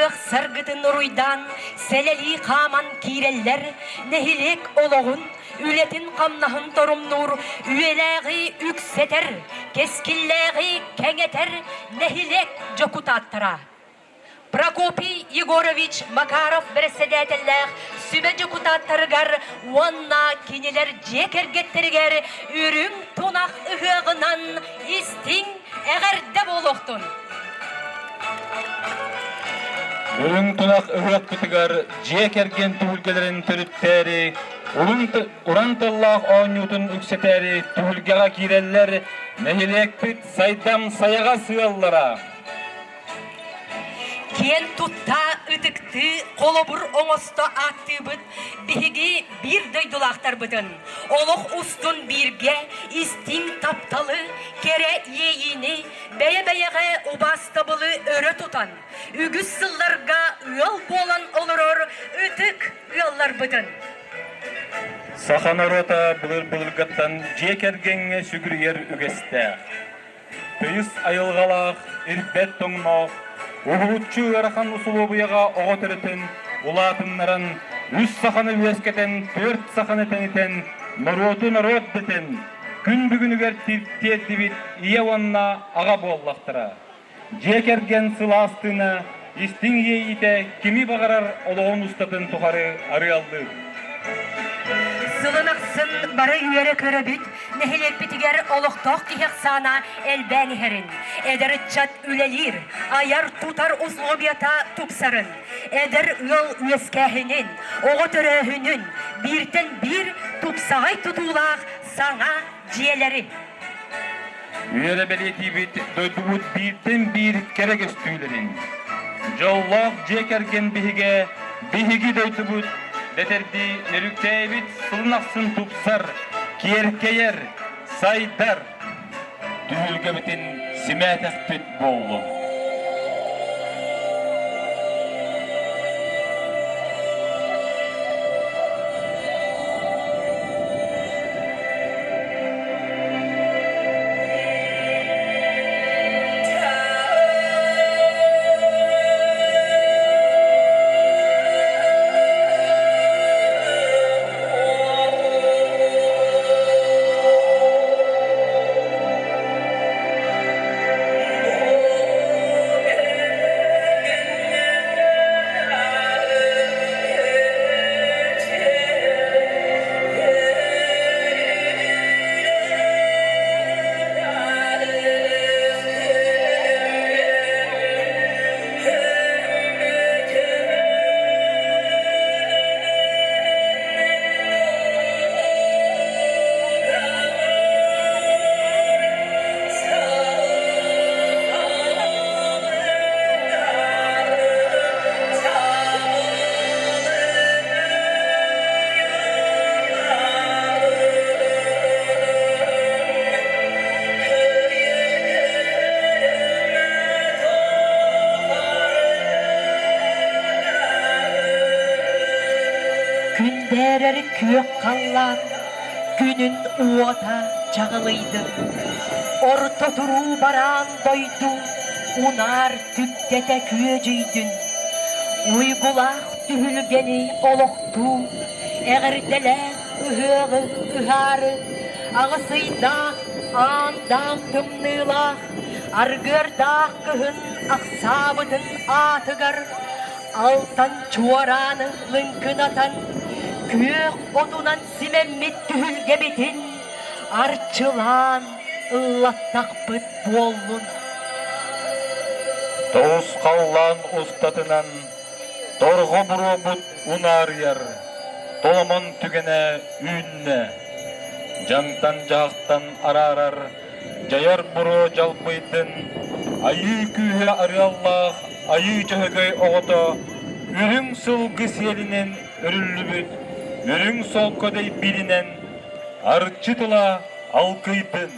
Ыһыах саргытын уруйдаан, сэлэлии хааман киирэллэр, нэһилиэк олоҕун, үлэтин-хамнаһын торумнуур, үйэлээҕи үксэтэр, кэскиллээҕи кэҥэтэр нэһилиэк дьокутааттара. Прокопий Егорович Макаров бэрэссэдээтэллээх сүбэ дьокутааттарыгар уонна кинилэр дьиэ кэргэттэригэр үрүҥ тунах ыһыаҕынан истиҥ эҕэрдэ буолуохтун! Үрүҥ тунах ыһыахпытыгар дьиэ кэргэн түһүлгэлэрин төрүттээри, уран тыллаах оонньуутун үксэтээри түһүлгэҕэ киирэллэр нэһилиэкпит сайдам сайаҕас ыаллара. Киэн тутта, ытыктыы, холобур оҥосто ааттыыбыт биһиги биир дойдулаахтарбытын, олох устун бииргэ истиҥ тапталы, кэрэ иэйиини, бэйэ-бэйэҕэ убаастабылы өрө тутан, үгүс сылларга ыал буолан олорор ытык ыалларбытын. Саха норуота былыр-былыргаттан дьиэ кэргэҥҥэ сүгүрүйэр үгэстээх. Тыйыс айылҕалаах, ирбэт тоҥноох, уһулуччу ыарахан усулуобуйаҕа оҕо төрөтөн, улаатыннаран, үс саханы үөскэтэн, түөрт саханы тэнитэн, норуоту норуот дэтэн, күн бүгүнүгэр тиэрдибит ийэ уонна аҕа буоллахтара. Дьиэ кэргэн сылаас тыына, истиҥ иэйиитэ кими баҕарар олоҕун устатын тухары арыаллыыр. Сылын ахсын бары үөрэ көрөбүт, нэһилиэкпитигэр олохтоох киһи ахсаана элбээн иһэрин, эдэр ыччат үлэлиир, айар-тутар условията тупсарын, эдэр ыал үөскээһинин, оҕо төрөөһүнүн бииртэн биир тупсаҕай тутуулаах саҥа дьиэлэри. Үөрэ бэлиэтиибит дойдубут бииртэн биир кэрэ көстүүлэрин. Дьоллоох дьиэ кэргэн биһигэ биһиги дойдубут дэтэрдии нөрүктээбит сылын ахсын тупсар, киэркэйэр, сайдар. Түһүлгэбитин симээтэхпит буоллун. Күндээрэр күөх халлаан күнүн уота чаҕылыйдын, Орто туруу бараан дойду унаар түптэтэ күөдьүйдүн, Уйгулаах түһүлгэни олохтуу, эҕэрдэлээх ыһыаҕы ыһаары, Аҕыс ыйдаах аан-даам тымныылаах, аргыардаах кыһын ахсаабытын аатыгар Алтан чуорааны лыҥкынатан, күөх отунан симэммит түһүлгэбитин арчылаан ыллаттахпыт буоллун. Тоҕус халлаан устатынан торҕо буруобут унаарыйар, толомон түгэнэ үүннэ. Дьаҥтан-дьаһахтан араарар дьайар буруо дьалбыйдын, айыы күүһэ арыаллаах айыы дьөһөгөй оҕото үрүҥ сылгы сиэлинэн өрүллүбүт үрүҥ солко дэйбииринэн арчы тыла алкыйдын.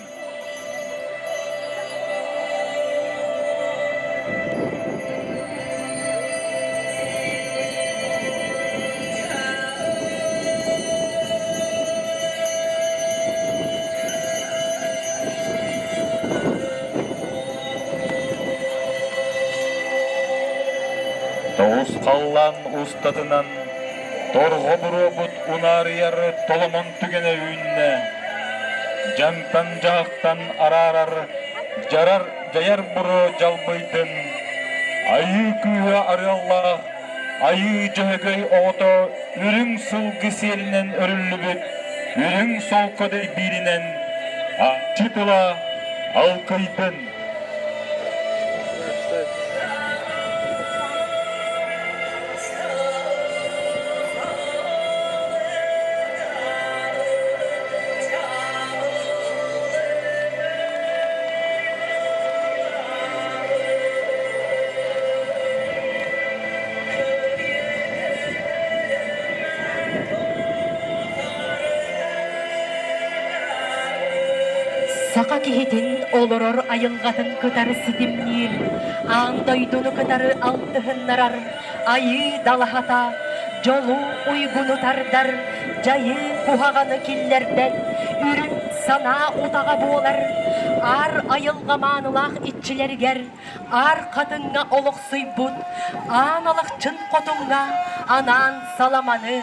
Халлаан устатынан торҕо буруобут унаарыйар толомон түгэнэ үүннэ. Дьаҥтан-дьаһахтан араарар, дьарар, дьайар буруо дьалбыйдын, айыы күүһэ арыаллаах, айыы дьөһөгөй оҕото үрүҥ сылгы сиэлинэн өрүллүбүт үрүҥ солко дэйбииринэн арчы тыла алкыйдын. Саха киһитин олорор айылҕатын кытары ситимниир, аан дойдуну кытары алтыһыннарар айыы далаһата, дьолу уйгуну тардар, дьайыы куһаҕаны киллэрбэт, үрүҥ санаа утаҕа буолар, аар айылҕа маанылаах иччилэригэр Аар хатыҥҥа олохсуйбут Аан Алахчын хотуҥҥа анаан саламаны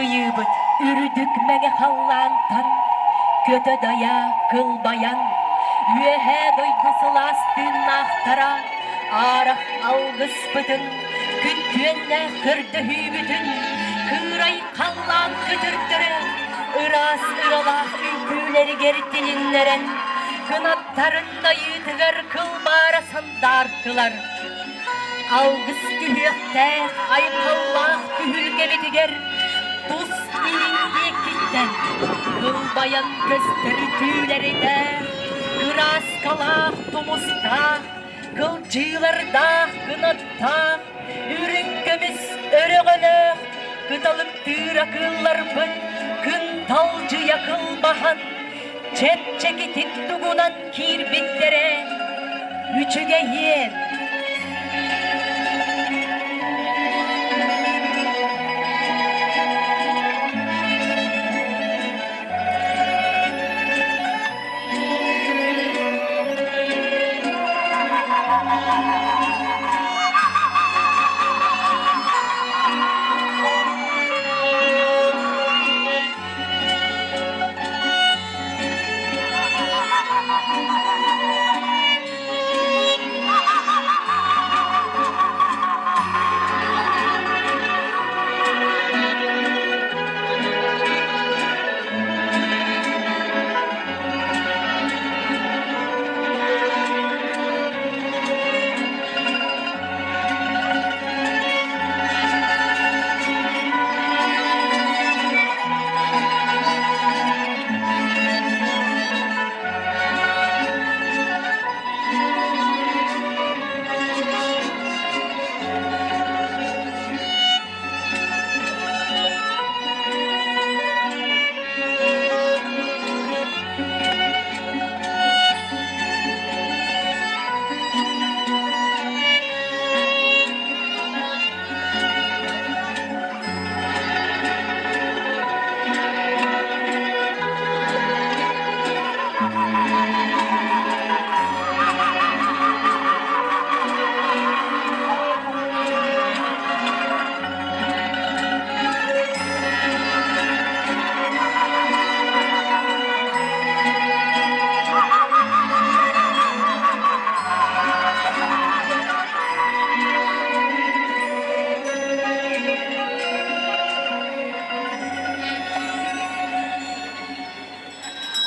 ыйыыбыт. Үрдүк мэҥэ халлаантан көтө-дайа кылбайан, Үөһээ дойду сылаас тыыннаахтара аарах алгыспытын, күттүөннээх көрдөһүүбүтүн кыырай халлаан көтөрдөрө ыраас ыралаах үҥкүүлэригэр тилиннэрэн, кынаттарын Дайыытыгар кылбаара сандаартылар. Алгыс түһүөхтээх айхаллаах түһүлгэбитигэр тус илин диэкиттэн кылбайан көстөр түүлэридээх, кырааскалаах тумустаах, кылдьыылардаах кынаттаах, үрүҥ көмүс өрөҕөлөөх кыталыктыыра кыылларбыт кынталдьыйа кылбаһан чэпчэкитик тугунан киирбиттэрэ үчүгэйиэн.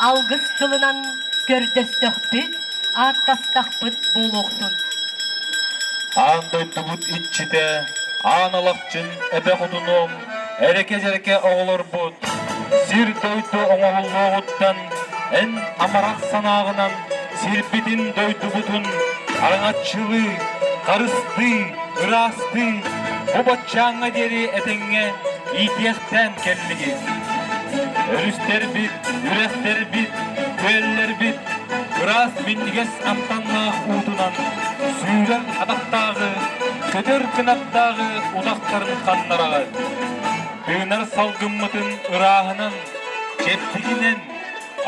Алгыс тылынан көрдөстөхпүт, ааттастахпыт буолуохтун. Аан дойдубут иччитэ, аан алахчын эбэ хотунуом, эрэкэ-дьэрэкэ оҕолорбут, сир-дойду оҥоһуллуоҕуттан эн амарах санааҕынан сирбитин дойдубутун араҥаччылыы, харыстыы, ыраастыы, бу баччааҥҥа диэри этэҥҥэ иитиэхтээн кэллигит. Өрүстэрбит, үрэхтэрбит, күөллэрбит ыраас минньигэс амтаннаах уутунан сүүрэн атахтааҕы, көтөр кынаттааҕы утахтарын ханнараҕыт. Тыынар салгыммытын ырааһынан, чэбдигинэн,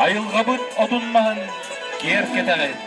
айылҕабыт отун-маһын киэркэтэҕит.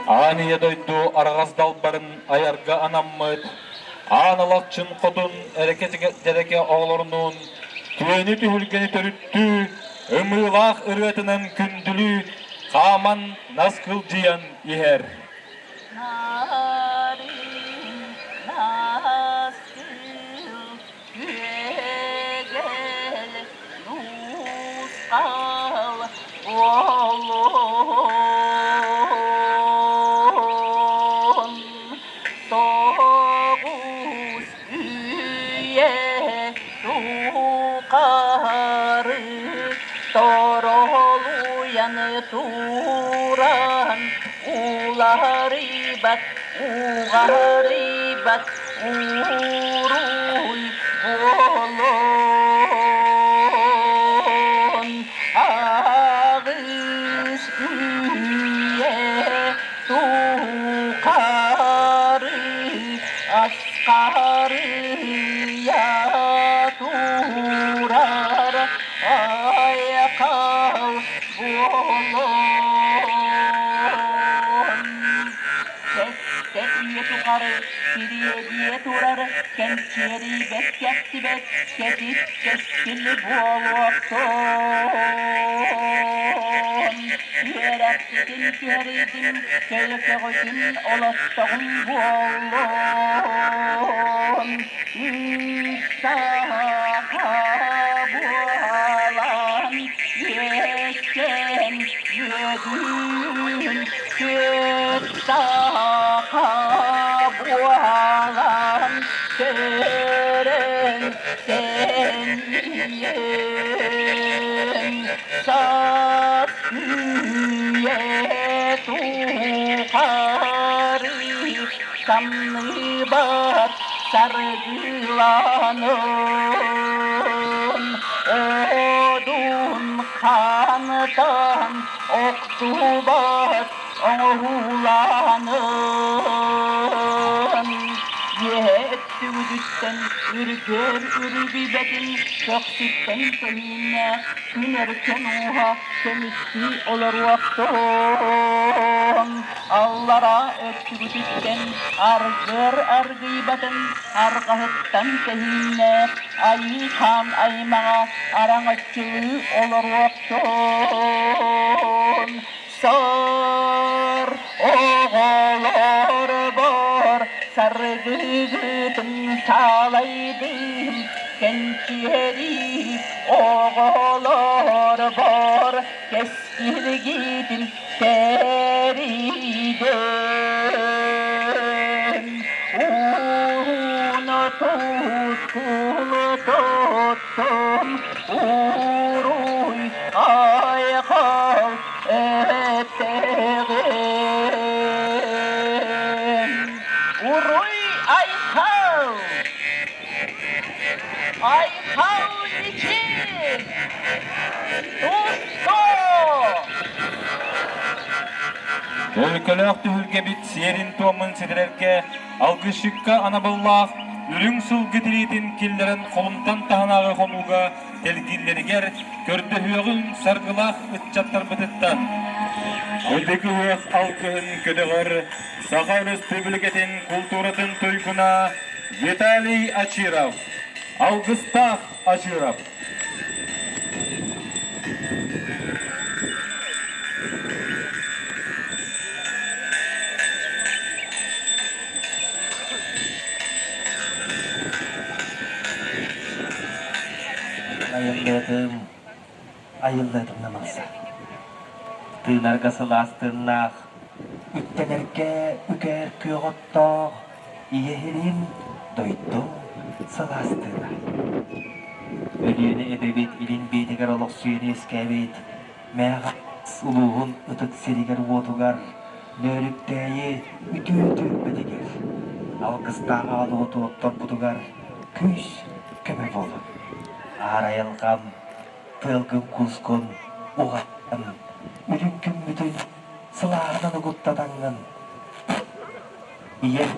Аан ийэ дойду араҕас далбарын айарга анаммыт Аан Алахчын хотун эрэкэ-дьэрэкэ оҕолорунуун түөнү түһүлгэни төрүттүү, ымыылаах ырыатынан күндүлүү хааман наскылдьыйан иһэр. Нарын наскыл күөгэл нусхал буолун тоҕус үйэ тухары торолуйан туран уларыйбат уҕарыйбат уруй буолуон аҕыс үйэ тухары асқарыйа турар айқал буолуон Тэстэ үйэ тухары сириэдийэ турар кэнчиэрийбэт кэхтибэт кэтит кэскил буолуохтун. Үөрэхпитин түһэрийдим, көйөкөҕүтүн олоттоҕум буоллун. Үс саха буолан үөскэн үөдүүн Түөрт саха буолан төрөн тэнийэн саас үйэ тухары самныбат саргыланын одун хантан охтубат оҥоһуулаанын Үөһэ өттүгүтүттэн үргүөр үрүбүбэтин көхсүттэн көһүүннээх күн өркөн ууһа көмүскүү олоруохтун Аллараа өттүгүтүттэн аргыар аргыйбатын арҕаһыттан көһүүннээх айыы хаан аймаҕа араҥаччылыы олоруохтун Сор оҕолор бор саргыгытын саалайдым кэнчиэри оҕолор бор кэскилгитин тэрийдим Ууну тускулу туттум Уруй айхал эттэҕим Уруй айхал! Айхал ичи! Тусто! Төлкөлөөх түһүлгэбит сиэрин-туомун ситэрэргэ алгысчыкка анабыллаах үрүҥ сылгы тириитин киллэрэн холумтан таһынааҕы хонууга тэлгииллэригэр көрдөһүөҕүҥ саргылаах ыччаттарбытыттан. Ытык ыһыах алгыһын көтөҕөр Саха Өрөспүүбүлүкэтин култууратын туйгуна Виталий Очиров, Алгыстаах Очиров. Айыллыатым, айыллыатым намалса. Тыынарга сылаас тыыннаах, үктэнэргэ үкээр күөх оттоох, ийэ сирим, дойдум сылаас тыына. Өлүөнэ эбэбит илин биэтигэр олохсуйан үөскээбит Мээҕэс улууһун ытык сиригэр-уотугар Нөөрүктээйи үтүө түөлбэтигэр алгыстаах аҕалуоту отторбутугар күүс көмө буолун. Аар айылҕам, тыалгын куускун уҕаттан, үрүҥ күммүтүн сылааһынан угуттатаҥҥын Ийэм,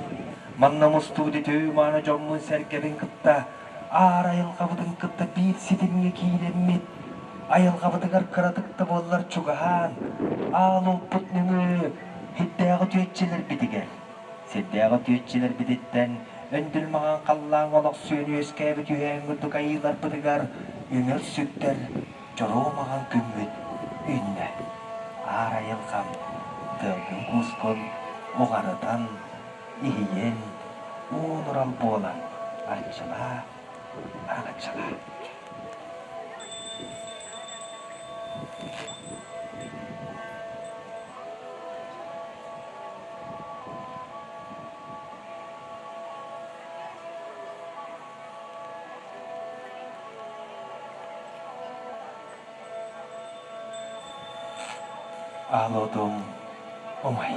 манна мустубут үтүө мааны дьоммун-сэргэбин кытта аар айылҕабытын кытта биир ситимҥэ киирэммит, айылҕабытыгар кыратык да буоллар чугаһаан, аал уоппут нөҥүө Сирдээҕи түөччүлэрбитигэр, сирдээҕи түөччүлэрбититтэн өндөл маҥан халлааҥҥа олохсуйан үөскээбит үһээн курдук айыыларбытыгар үҥэр-сүктэр дьоруо маҥан күммүт үүннэ. Аар айылҕам тыалгын-куускун уҕарытан, иһийэн, уун-урал буолан арчылаа, араҥаччылаа. Аал отум умай.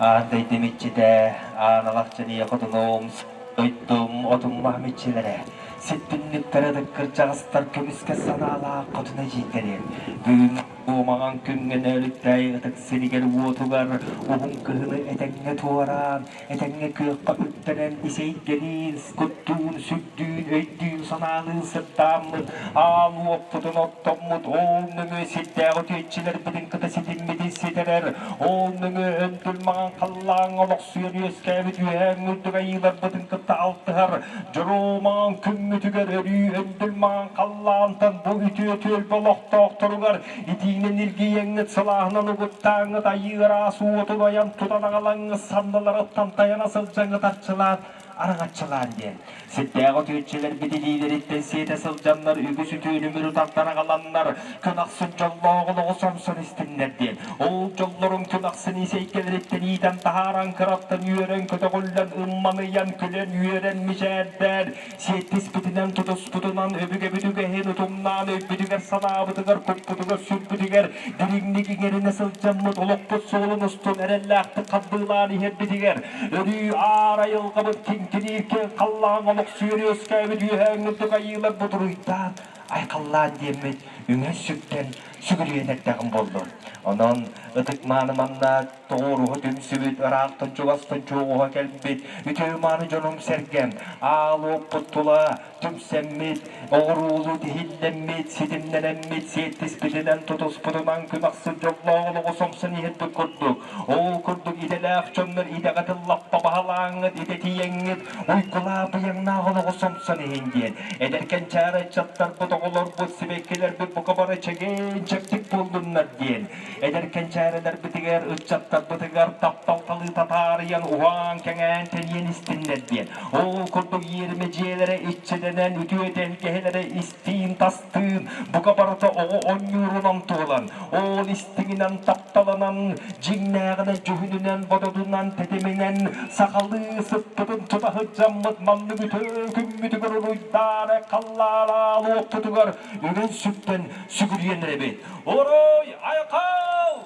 Аан дойдум иччитэ, аан алахчын ийэ хотунум, дойдум отуммаһым иччилэрэ, ситтинниктэрэ ытык кырдьаҕастар көмүскэ санаалаах хотун эдьиийдэрин, бүгүн Куомаҕан күҥҥэ нөөлүктээй ытык сиригэр-уотугар уһун кыһыны этэҥҥэ туораан, этэҥҥэ күөххэ үктэнэн исэйгэниин, куттуун, сүрдүүн, өйдүүн-санаалыын сырдааммыт, аал уоппутун оттоммут, ол нөҥүө сирдээҕи үтүөччүлэрбитин кытта ситиммитин ситэрэр, ол нөҥүө өндүл маҥан халлааҥҥа олохсуйан үөскээбит үөһээҥҥи үрдүк айыыларбытын кытта алтыһар дьоруо маҥан күммүтүгэр өрүү өндүл маҥан халлаантан бу үтүө түөлбэ олохтоохторугар итиинэн илгийэҥҥит сылааһынан угуттааҥҥыт айыы ыраас уотун айан тутан аҕалаҥҥыт санныларыттан тайана сылдьаҥҥыт арчылаан араҥаччылаан диэн. Сирдээҕи үтүөччүлэрбит илиилэриттэн сиэтэ сылдьаннар үгүс үтүөнү мүрү тардан аҕаланнар күн ахсын дьоллоох олоҕу сомсон истиннэр диэн. Ол дьоллорун күн ахсын исэйгэлэриттэн иитэн таһааран кыраттан үөрэн көтөҕүллэн ымманыйан күлэн үөрэн мичээрдээн сиэттиспитинэн тутуспутунан өбүгэбит үгэһин утумнаан өйбүтүгэр санаабытыгар куппутугар сүрбүтүгэр дириҥник иҥэринэ сылдьаммыт олохпут суолун устун эрэллээхтик хардыылаан иһэрбитигэр өрүү аар айылҕабыт киҥкиниир киэҥ халлаан олохсуйар үөскээбит үөһээҥҥи үрдүк айыылар бутуруйдаан айхаллаан диэммит үҥэн сүктэн сүгүрүйэн эрдэҕим буоллун. Онон ытык мааны манна тоҕуоруһа түмсүбүт, ыраахтан чугастан чуоҕуһа кэлбит үтүө-мааны дьонум-сэргэм, аал уоппут тула түмсэммит, оҕуруулуу тиһиллэммит, ситимнэнэммит, сиэттиспитинэн тутуспутунан күн ахсын дьоллоох олоҕу сомсон иһэрбит курдук, ол курдук идэлээх дьоннор идэҕэ тыллаппа баһылааҥҥыт, идэтийэҥҥит, уйгулаах быйаҥнаах олоҕу сомсон иһин диэн, эдэр кэнчээри ыччаттарбыт, оҕолорбут, сибэккилэрбит бука бары чэгиэн чэбдик буоллуннар диэн, Эдэр кэнчээрэлэрбитигэр, ыччаттарбытыгар таптал талыыта таарыйан, уһаан-кэҥээн тэнийэн истиннэр диэн. Ол курдук иэримэ дьиэлэрэ иччилэнэн, үтүө тэлгэһэлэрэ истиин-тастыын, бука барыта оҕо онньуурунан туолан, ол истиҥинэн тапталанан, дьиҥнээҕинэн, дьүһүнүнэн, бодотунан, тэтиминэн сахалыы сыппытын тута сылдьаммыт маннык үтүө күммүтүгэр уруйдаары халлаалаал уоппутугар үгэн сүктэн сүгүрүйэн эрэбит. Уруй айхал!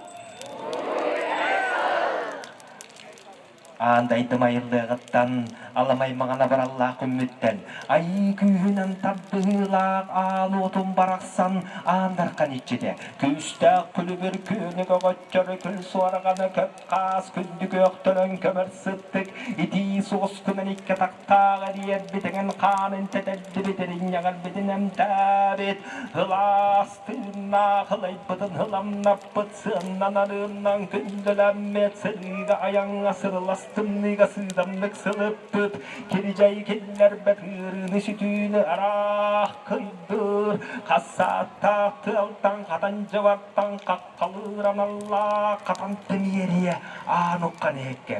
Аан дойдум айыллыаҕыттан Аламай маҥан абыраллаах күммүттэн айыы күүһүнэн тардыһыылаах аал уотун барахсан аан дархан иччитэ күүстээх күлүбүр күөнү көҕөччөрү күл суорҕаны көп хаас күндү күөхтөрөн көмөр сыттык итии суоскунан икки атахтаах эриэрбит эҥин хаанын тэтэрдибит эринньэҕэрбитин эмтээбит ылаас тыыннаах ылайбытын ыламнаппыт сыаннан арыыннан күндүлэммит сырыыга айаҥҥа сырылас тымныыга сыыдамнык сылыппыт кирдьэй киллэрбэт ыарыыны сүтүүнү араах кыйдыыр хас сааттаах тыалтан хатан дьыбартан хаххалыыр аналлаах хатан тэмиэрийэ аан уххан иһиккэ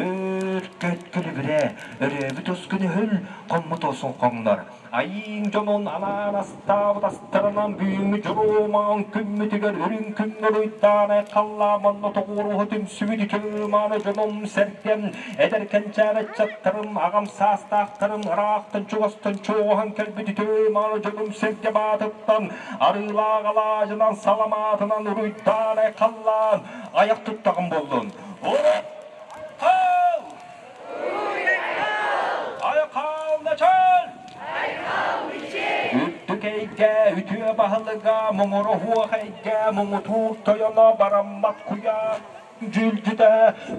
үөр көт күлүбүрэ өрөөбүт ускун өһүл хоммут уосун хоҥнор Айыыҥ дьонун анаан астаабыт астарынан бүгүҥҥү дьоруомаҕын күммүтүгэр үрүҥ күҥҥэ уруйдаан айхаллааманна тоҕуоруһа түмсүбүт үтүө-мааны дьонум-сэргэм, эдэр кэнчээри ыччаттарым, аҕам саастаахтарым ыраахтан-чугастан чуоҕуһан кэлбит үтүө-мааны дьонум-сэргэм аатыттан арыылаах алаадьынан, саламаатынан уруйдаан айхаллаан айах туттаҕым буоллун. Уруй-айхал! Айхал начал! Үрдүк эйгэ үтүө баһылыга, муҥур оһуох эйгэ муҥутуур тойоно бараммат куйаар дьүүлдьүтэ,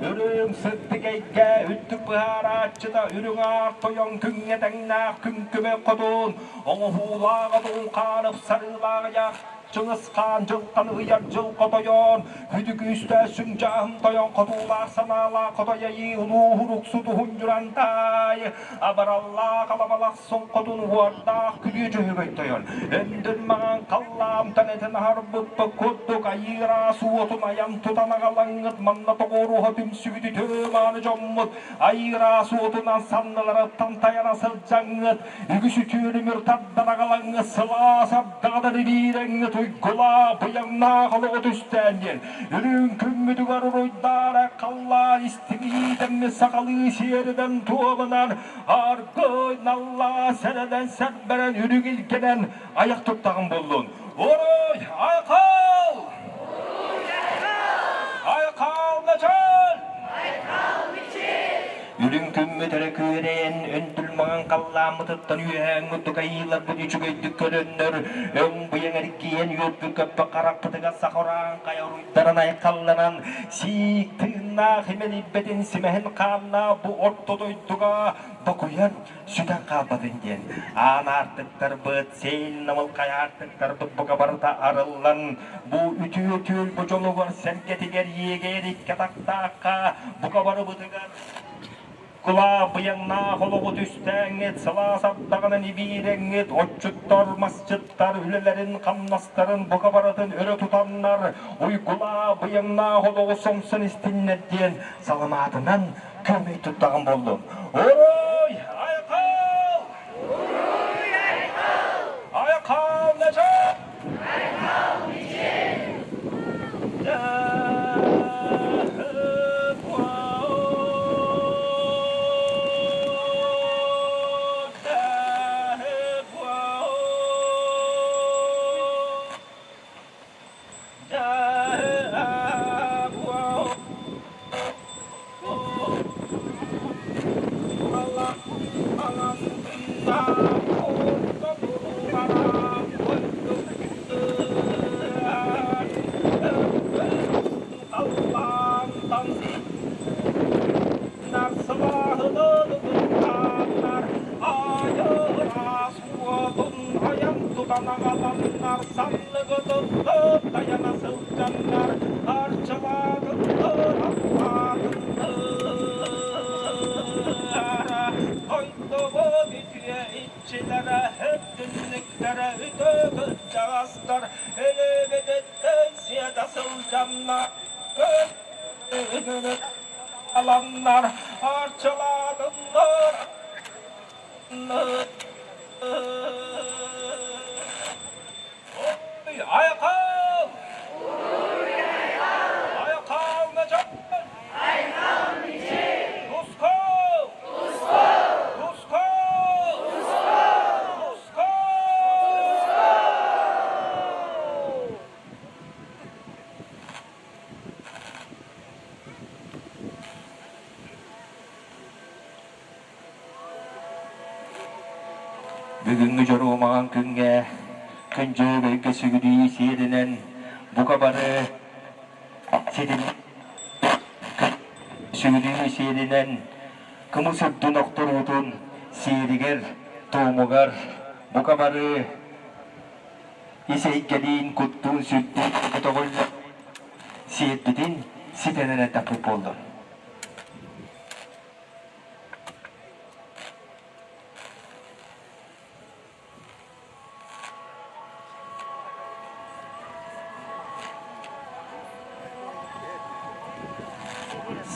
үрүҥ сырдык эйгэ үрдүк быһаарааччыта үрүҥ аар тойон күҥҥэ тэҥнээх күҥкүмэ хотун, оҥоһуулаах одун хаан ыпсарыылаах ыйаах Чыҥыс хаан дьылҕан ыйар дьыл хотойон, күдү күүстээх сүҥдьааһын тойон хотуулаах санаалаах хотойайыы улуу уруксут уһун дьурантай, абараллаах алабалах соҥхотун уордаах күлүү дьөһөгөй тойон, өндүн маҥан халлаамтан этэн аһарбыппыт курдук айыы ыраас уотун айан тутан аҕалаҥҥыт манна тоҕуоруһа түмсүбүт үтүө мааны дьоммут айыы ыраас уотунан санныларыттан тайана сылдьаҥҥыт Үгүс үтүөлүмүр тардан аҕалаҥҥа сылаас ардаҕынан ириирэҥҥэ туйгулаах быйаҥнаах олоҕу түстээн диэн үрүҥ күммүтүгэр уруйдаара халлаан истиҥиитэммит сахалыы сиэринэн туомунан аргыый наллаа сэрэнэн сэрбэрэн үрүҥ илгэнэн айах туттаҕым буоллун. Уруй айхал! Айхал начал! Үрүҥ күммүт өрө күөрэйэн, өндүл маҥан халлааммытыттан үөһээҥҥи тукайыыларбыт үчүгэйдик көрөннөр, өҥ быйаҥ эргийэн үөрбүт-көппөх харахпытыгар саха урааҥхай оруйдаран айхалланан, сиик тыыннаах имэлийбэтин симэһин хааннаах бу орто дойдуга бокуйан сүтэн хаалбатын диэн аан аартыктарбыт, сиэл намылхай аартыктарбыт бука барыта арыллан, бу үтүө түөл бу дьолугар сэргэтигэр иэгэйэр икки атахтаахха бука барыбытыгар кулаа быйаҥнаах олоҕу түстээҥҥит, сылаас ардаҕынан ибиирэҥҥит, отчуттар, масчыттар үлэлэрин-хамнастарын бука барытын өрө тутаннар, уйгулаа быйаҥнаах олоҕу сомсон истиннэр диэн саламаатынан көмөй туттаҕым буоллун. Уруй! Айхал! Уруй айхал! Айхал нэчэ! Айхал мичил! Айан тутан аҕаланнар санныгытыттан тайана сылдьаннар арчылаатыннар аппаатыннар дойдубут үтүө иччилэрэ түннүктэрэ үтүө кырдьаҕастар өлөөбүтүттэн сиэтэ сылдьаннар аланнар арчылаатыннар Айхал! Айхал начал! Айхал мичил! Тускул! Тускул! Тускул! Тускул! Тускул! Бүгүҥҥү дьоруомаҕан күҥҥэ күн дьүөгөйгө сүгүрүйүү сиэринэн бука бары ситим сүгүрүйүү сиэринэн кымыс үрдүн охторуутун сиэригэр туомугар бука бары ис эйгэлиин куттуун сүрдүүн көтөҕүллэн сиэрбитин ситэн эрэрдэхпит буоллун.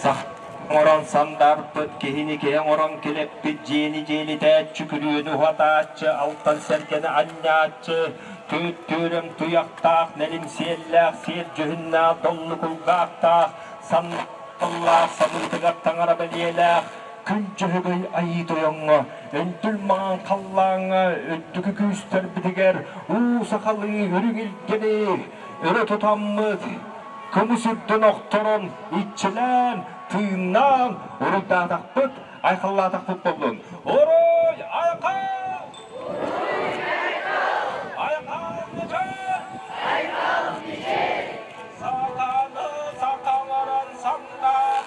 Сах оҥорон сандаарпыт, киһини киһи оҥорон килэппит, дьиэни дьиэлитээччи, күрүөнү уһатааччы, алтан сэргэни анньааччы, түөт түөрэм туйахтаах, нэлим сиэллээх, сиэр дьүһүннээх, доллу кулгаахтаах, санналлаах, самыытыгар таҥара бэлиэлээх, Күн Дьөһөгөй Айыы Тойоҥҥо, өндүл маҥан халлааҥҥа үрдүкү күүстэрбитигэр уу сахалыы үрүҥ илгэни өрө тутаммыт, көмүс үрдүн охторон, иччилээн, тыыннаан уруйдаатахпыт, айхаллаатахпыт буоллун. Уруй айхал! Айхал мичил! Айхал мичил! Саханы сахаларын саннар,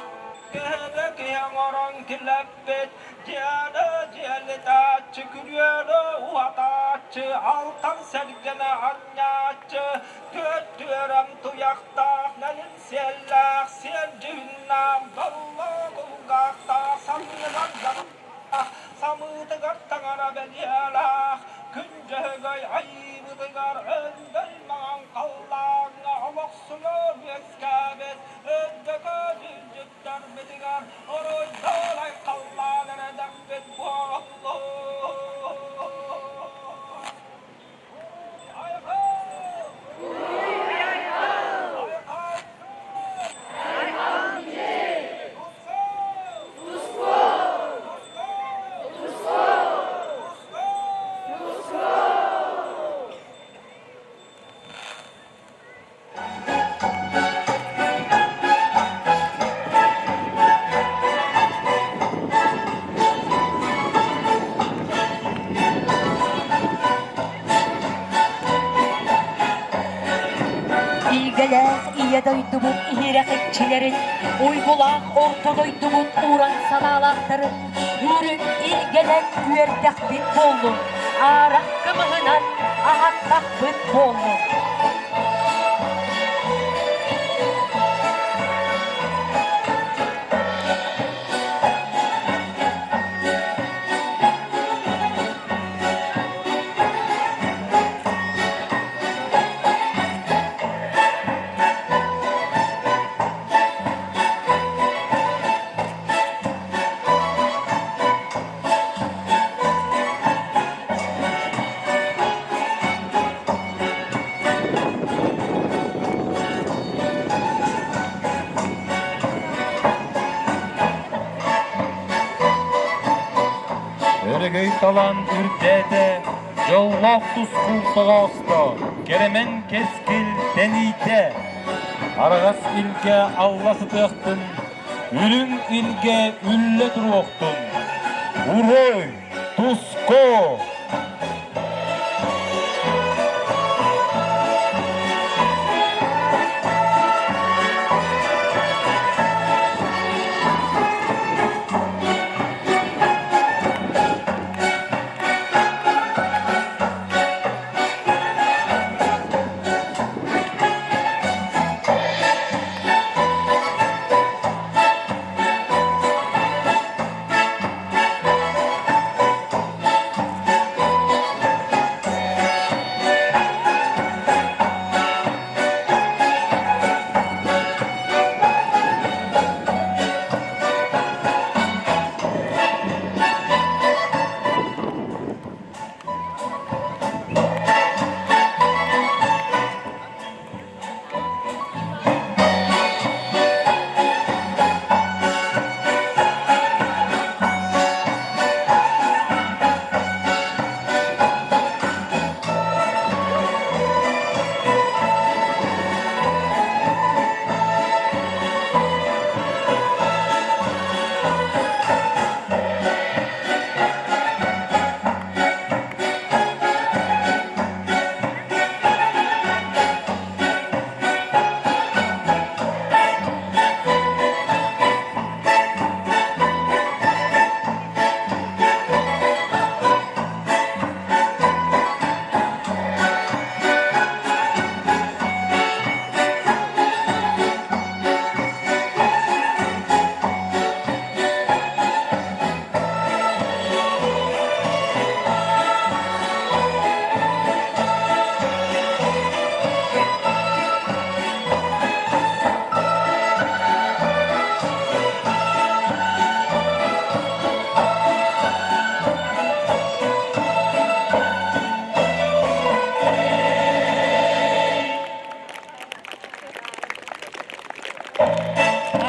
Киһини киһи оҥорон килэппит, дьиэни дьиэлитээччи, күрүөнү уһатааччы, алтан сэргэни анньааччы, түөрт түөрэм туйахтаах, нэлин сиэллээх, сиэр дьүһүннээх, доллоо кулгаахтаах, саннынан дьарыктаах, самыытыгар таҥара бэлиэлээх, күн дьөһөгөй айыыбытыгар өндөл маҥан халлааҥҥа олохсуйан үөскээбит Үрдүкү дьүлдьүттэрбитигэр уруйдуун айхаллаан эрэдэхпит буоллун! Айхал! Айхал! Айхал! Айхал мичил! Тускул! Тускул! Тускул! Тускул! Тускул! Тускул! Илгэлээх ийэ дойдубут иһирэх иччилэрин, уйгулаах орто дойдубут уран санаалаахтарын үрүҥ илгэнэн үөрдэхпит буоллун, аарах кымыһынан аһаттахпыт буоллун. Өрөгөй талан үрдээтэ, дьоллоох тускул тоҕоосто, кэрэмэн кэскил тэнийдэ. Араҕас илгэ алла сытыахтын, үрүҥ илгэ үллэ туруохтун. Уруй! Туско!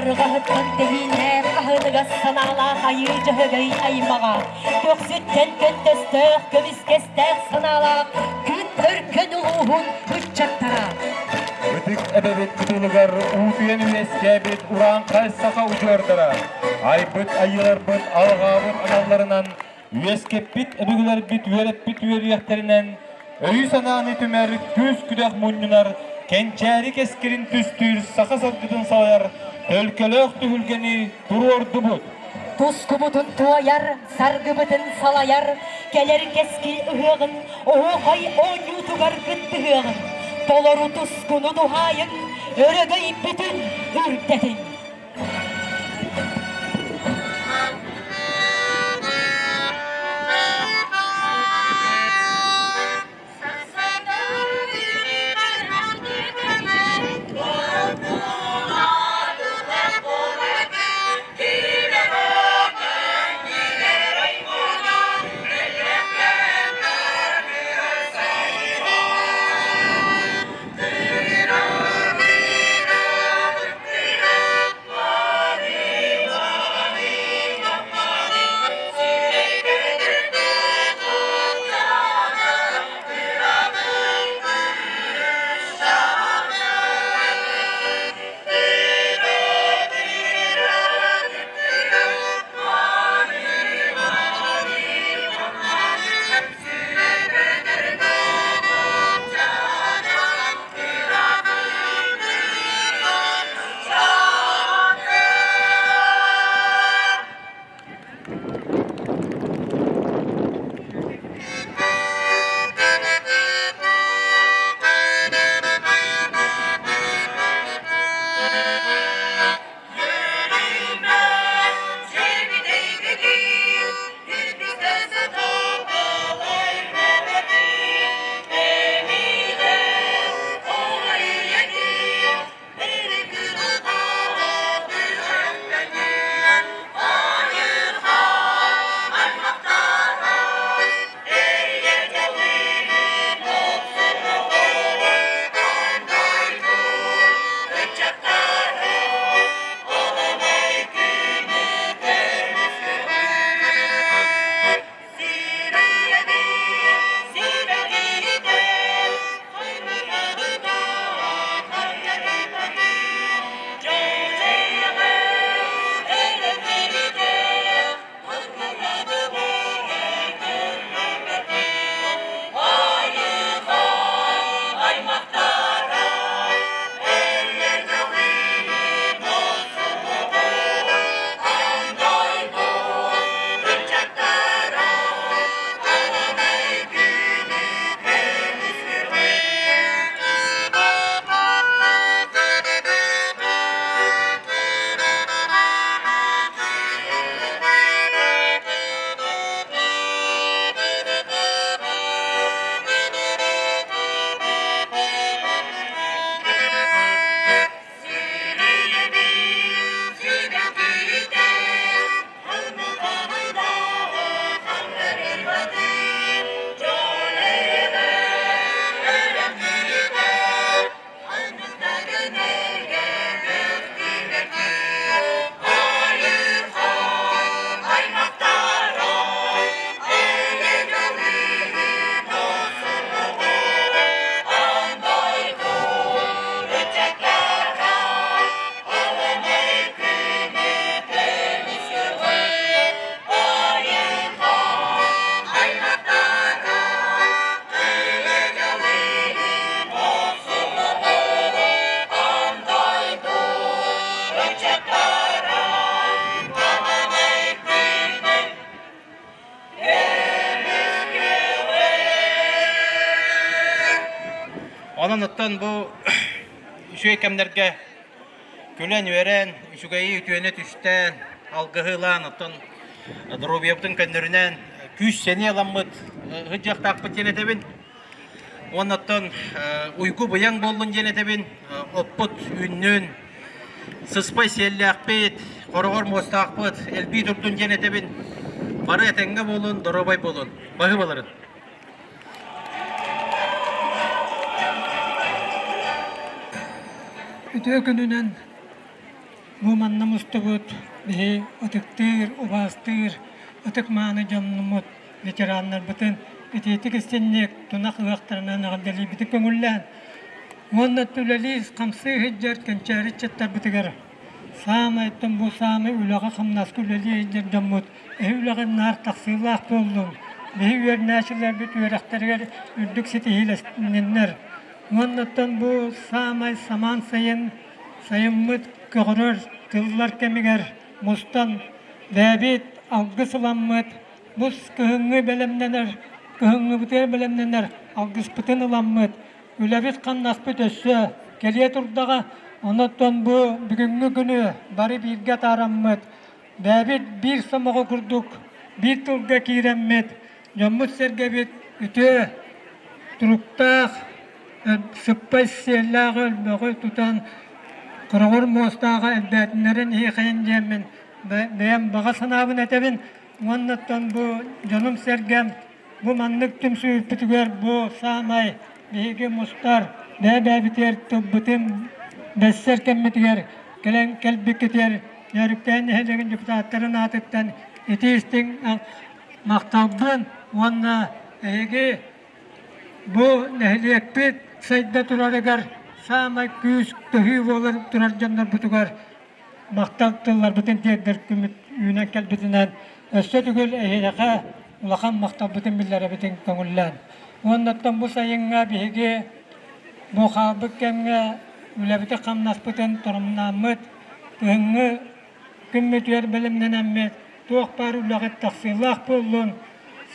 Арҕаһыттан тэһииннээх аһыныгас санаалаах айыы дьөһөгөй аймаҕа, көхсүттэн көнтөстөөх көмүскэстээх санаалаах күн өркөн улууһун ыччаттара. Ытык эбэбит кытылыгар уутуйан үөскээбит урааҥхай саха удьуордара, айбыт айыыларбыт алҕаабыт аналларынан үөскэппит өбүгэлэрбит үөрэппит үөрүйэхтэринэн өйү-санааны түмэр, күүс-күдэх мунньунар, кэнчээри кэскилин түстүүр саха саргытын салайар төлкөлөөх түһүлгэни туруордубут. Тускубутун туойар, саргыбытын салайар, кэлэр кэскил ыһыаҕын оһуохай оонньуутугар кыттыһыаҕын, толору тускуну туһаайыҥ, өрөгөйбүтүн үрдэтиҥ! Онон оттон бу үчүгэй кэмнэргэ күлэн-үөрэн, үчүгэйи үтүөнү түстээн, алгыһыылаан, оттон доруобуйабытын көннөрүнэн күүс-сэниэ ыламмыт сылдьыахтаахпыт диэн этэбин. Уонна оттон уйгу-быйаҥ буоллун диэн этэбин, оппут үүннүн, сыспай сиэллээхпит, хороҕор муостаахпыт элбии турдун диэн этэбин. Бары этэҥҥэ буолун, доруобай буолун. Баһыыбаларын. Үтүө күнүнэн. Бу манна мустубут биһи ытыктыыр, убаастыыр, ытык-мааны дьоннуммут, ветераннарбытын итиитик истинник тунах ыһыахтарынан эҕэрдэлиирбитин көҥүллээн уонна үлэлии хамсыы сылдьар кэнчээри ыччаттарбытыгар саамай бу саамай үлэҕэ-хамнаска үлэлии сылдьар дьоммут эһи үлэҕин наар тахсыылаах буоллун, биһи үөрэнээччилэрбит үөрэхтэригэр үрдүк ситиһиилэнниннэр уоннаттан бу саамай самаан сайын сайыммыт көҕөрөр тыллар кэмигэр мустан бэйэбит алгыс ыламмыт бу кыһыҥҥы бэлэмнэнэр кыһыҥҥыбытыгар бэлэмнэнэр алгыспытын ыламмыт үлэбит-хамнаспыт өссө кэлиэ турдаҕа онон бу бүгүҥҥү күнү бары бииргэ атаараммыт бэйэбит биир сомоҕо курдук биир тылга киирэммит дьоммут-сэргэбит үтүө туруктаах сыппай сиэллээх өлбөҕү тутан хороҕор муостааҕа элбээтиннэрин иһиэхэйин диэммин бэйэм баҕа санаабын этэбин уоннаттан бу дьонум-сэргэм бу маннык түмсүүппүтүгэр бу саамай биһиги мустар бэйэ-бэйэбитигэр тылбытын бэссэр кэммитигэр кэлэн кэлбиккитигэр Нөөрүктээн нэһилиэгин депутаттарын аатыттан итии-истиҥ махталбын уонна эһиги бу нэһилиэкпит сайда турарыгар саамай күүс төһүү буолар турар дьоннорбутугар махтал тылларбытын тиэрдэр күммүт үүнэн кэлбитинэн өссө төгүл эһиэхэ улахан махталбытын биллэрэбитин көҥүллээн. Уоннаттан бу сайыҥҥа биһиги бу хаалбыт кэмҥэ үлэбитин-хамнаспытын торумнааммыт, кыһыҥҥы күммүтүгэр бэлэмнэнэммит, туох баар үлэҕит тахсыылаах буоллун,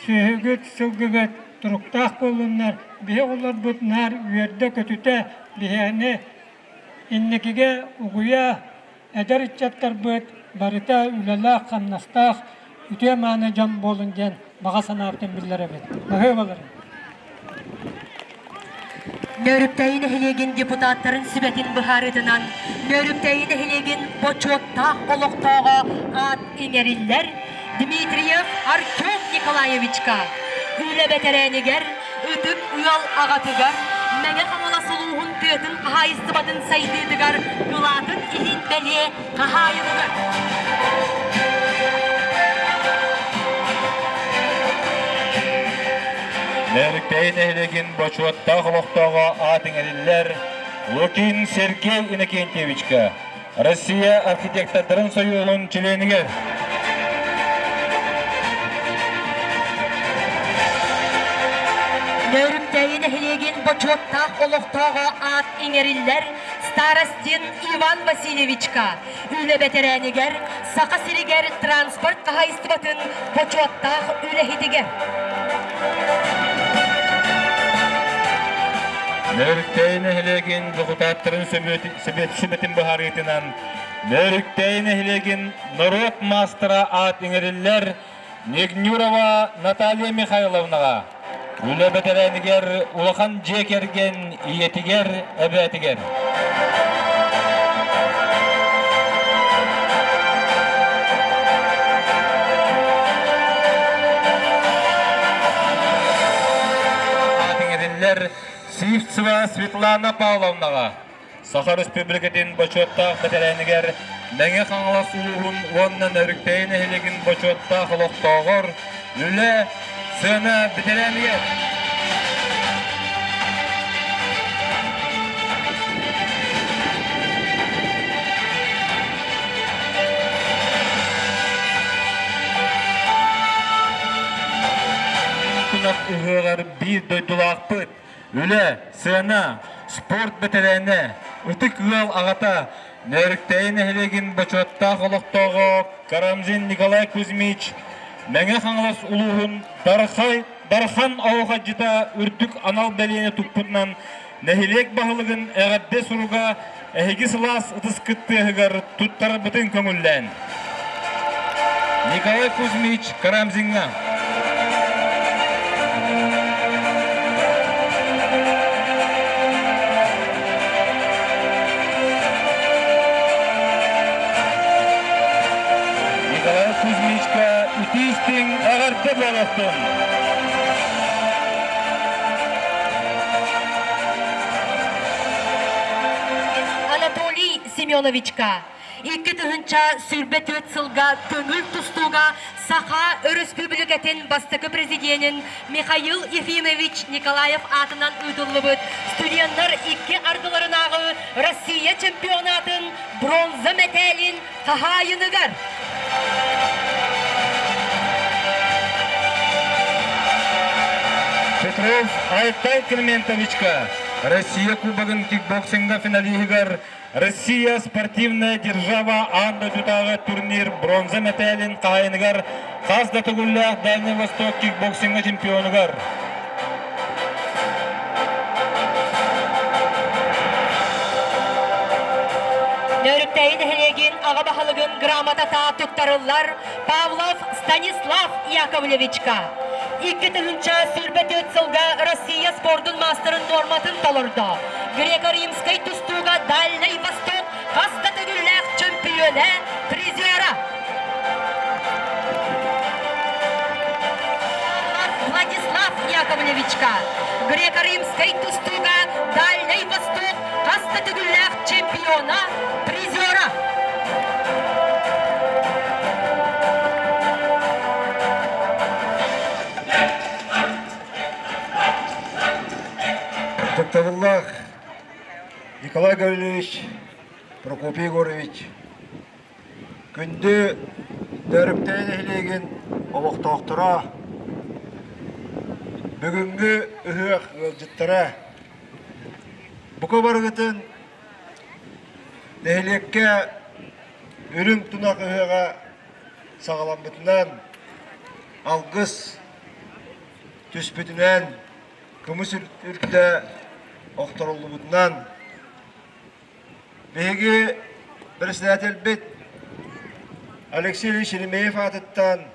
сүөһүгүт, сылгыгыт туруктаах буоллуннар, биһи оҕолорбут наар үөрдэ-көтүтэ биһиэни Инникигэ угуйа эдэр ыччаттарбыт барыта үлэлээх-хамнастаах, үтүө-мааны дьон буолун диэн баҕа санаабытын биллэрэбит. Баһыыбаларын! Нөөрүктэйи нэһилиэгин депутаттарын сүбэтин быһаарыытынан Нөөрүктэйи нэһилиэгин бочуоттаах олохтооҕо аат иҥэриллэр Дмитриев Артем Николаевичка, үлэ бэтэрээнигэр, ытык ыал аҕатыгар, Мэҥэ Хаҥалас улууһун тыатын хаһаайыстыбатын сайдыытыгар кылаатын иһин бэлиэ хаһаайыныгар. Нөөрүктэйи нэһилиэгин бочуоттаах олохтооҕо аат иҥэриллэр Лукин Сергей Иннокентьевичка, Россия архитектордарын сойууһун чилиэнигэр. Нөөрүктээйи нэһилиэгин бочуоттаах олохтооҕо аат иҥэриллэр Старостин Иван Васильевичка, үлэ бэтэрээнигэр, Саха сиригэр транспорт хаһаайыстыбатын бочуоттаах үлэһитигэр. Нөөрүктэйи нэһилиэгин дьокутааттарын сүбэтин быһаарыытынан Нөөрүктэйи нэһилиэгин норуот маастара аат иҥэриллэр Негнюрова Наталья Михайловнаҕа, үлэ бэтэрээнигэр улахан дьиэ кэргэн ийэтигэр, эбээтигэр. Аат иҥэриллэр Сивцева Светлана Павловнаҕа, Саха Республикатын бочуоттаах бэтэрээнигэр Мэҥэ Хаҥалас улууһун уонна Нөрүктэйи нэһилиэгин бочуоттаах олохтооҕор үлэ, сыана бэтэрээнигэр. Тунах ыһыаҕар биир дойдулаахпыт Үлэ, сыана, спорт бэтэрээнэ, ытык ыал аҕата, Нөөрүктэйи нэһилиэгин бочуоттаах олохтооҕо Карамзин Николай Кузьмич Мэҥэ Хаҥалас улууһун Дархай Дархан оһуохайдьыта үрдүк анал бэлиэни туппутунан нэһилиэк баһылыгын эҕэрдэ суруга эһиги сылаас ытыскыт тыаһыгар туттарбытын көҥүллээн. Николай Кузьмич Карамзиҥҥа. Николай Кузьмичка итии-истиҥ эҕэрдэ буолуохтун! Анатолий Семеновичка. 2024 сылга көҥүл тустууга Саха Өрөспүүбүлүкэтин бастакы президенин Михаил Ефимович Николаев аатынан ыытыллыбыт студеннар икки ардыларынааҕы Россия чемпионатын бронза мэтээлин хаһаайыныгар Петров Айтал Климентовичка Россия Кубогын кикбоксинга финалиһыгар Россия спортивная держава аан дойдутааҕы турнир бронза мэтээлин хаһаайыныгар хас да төгүллээх Дальний Восток кикбоксиҥҥа чемпионугар Нөөрүктээйи нэһилиэгин аҕа баһылыгын грамотата туттарыллар Павлов Станислав Яковлевичка. 2024 сылга Россия спордун маастарын нуорматын толордо. Греко-римскай тустууга Дальний Восток хас да төгүллээх чөмпүйүөнэ, призера. Владислав Яковлевичка греко-римскай тустууга Дальний Восток хас да төгүллээх чемпиона, призера. Ытыктабыллаах Николай Гаврильевич, Прокопий Егорович, күндү Нөөрүктэйи нэһилиэгин олохтоохторо, бүгүҥҥү ыһыах ыалдьыттара, бука барыгытын нэһилиэккэ үрүҥ тунах ыһыаҕа саҕаламмытынан алгыс түспүтүнэн, кымыс үрдэ охторуллубутунан Биһиги председательбит Алексей Ильич Еремеев аатыттан,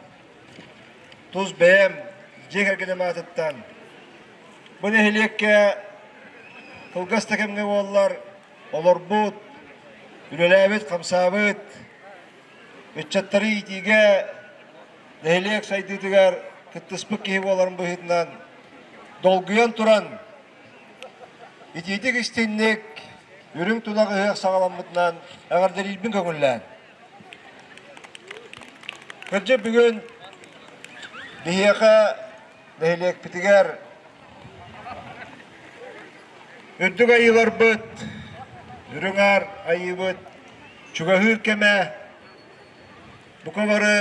тус бэйэм дьиэ кэргэним аатыттан бу нэһилиэккэ кылгас да кэмҥэ буоллар олорбут, үлэлээбит, хамсаабыт ыччаттары иитиигэ нэһилиэк сайдыытыгар кыттыспыт киһи буоларын быһыытынан долгуйан туран Итиитик истиҥник, үрүҥ тунах ыһыах саҕаламмытынан эҕэрдэлиирбин көҥүллээн. Кырдьык бүгүн биһиэхэ нэһилиэкпитигэр үрдүк айыыларбыт, үрүҥ аар айыыбыт чугаһыыр кэмэ бука бары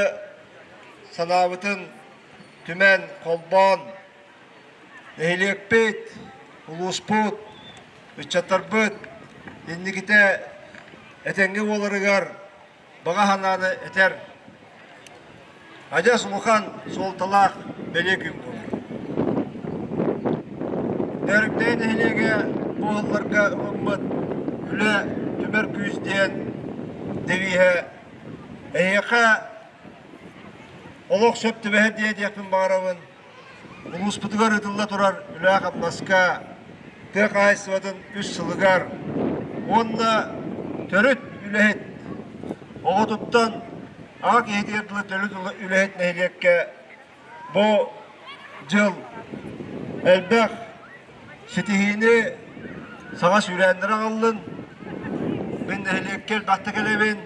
санаабытын түмэн, холбоон Нэһилиэкпит, улууспут, ыччаттарбыт инникитэ этэҥҥэ буоларыгар баҕа санааны этэр адьас улахан суолталаах бэлиэ күн буолар. Нөөрүктэйи нэһилиэгэ бу ыалларга ылыммыт үлэ түмэр күүс диэн девиһэ эһиэхэ олох сөп түбэһэр диэхпин баҕарабын. Улууспутугар ыытылла турар үлэ-хамнаска тыа хаһаайыстыбатын үс сылыгар уонна төрүт үлэһит оҕотуттан аҕа киһитигэр дылы төрүт үлэһит нэһилиэккэ бу дьыл элбэх ситиһиини саҥа сүүрээннэри аҕаллын. Мин нэһилиэккэ элбэхтэ кэлэбин,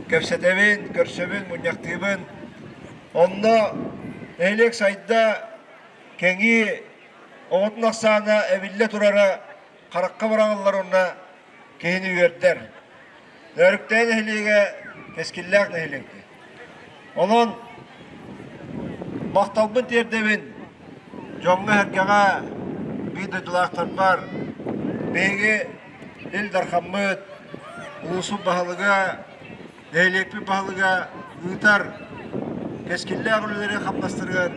кэпсэтэбин, көрсөбүн, мунньахтыыбын. Онно нэһилиэк сайда, кэҥии, оҕотун ахсаана эбиллэ турара харахха быраҕыллар уонна киһини үөрдэр. Нөөрүктээй нэһилиэгэ кэскиллээх нэһилиэк. Онон махталбын тиэрдэбин дьоҥҥо-сэргэҕэ, биир дойдулаахтарбар, биһиги Ил Дархаммыт, улуусун баһылыга Нэһилиэкпит баһылыга ыытар кэскиллээх үлэлэри хамнастарыгар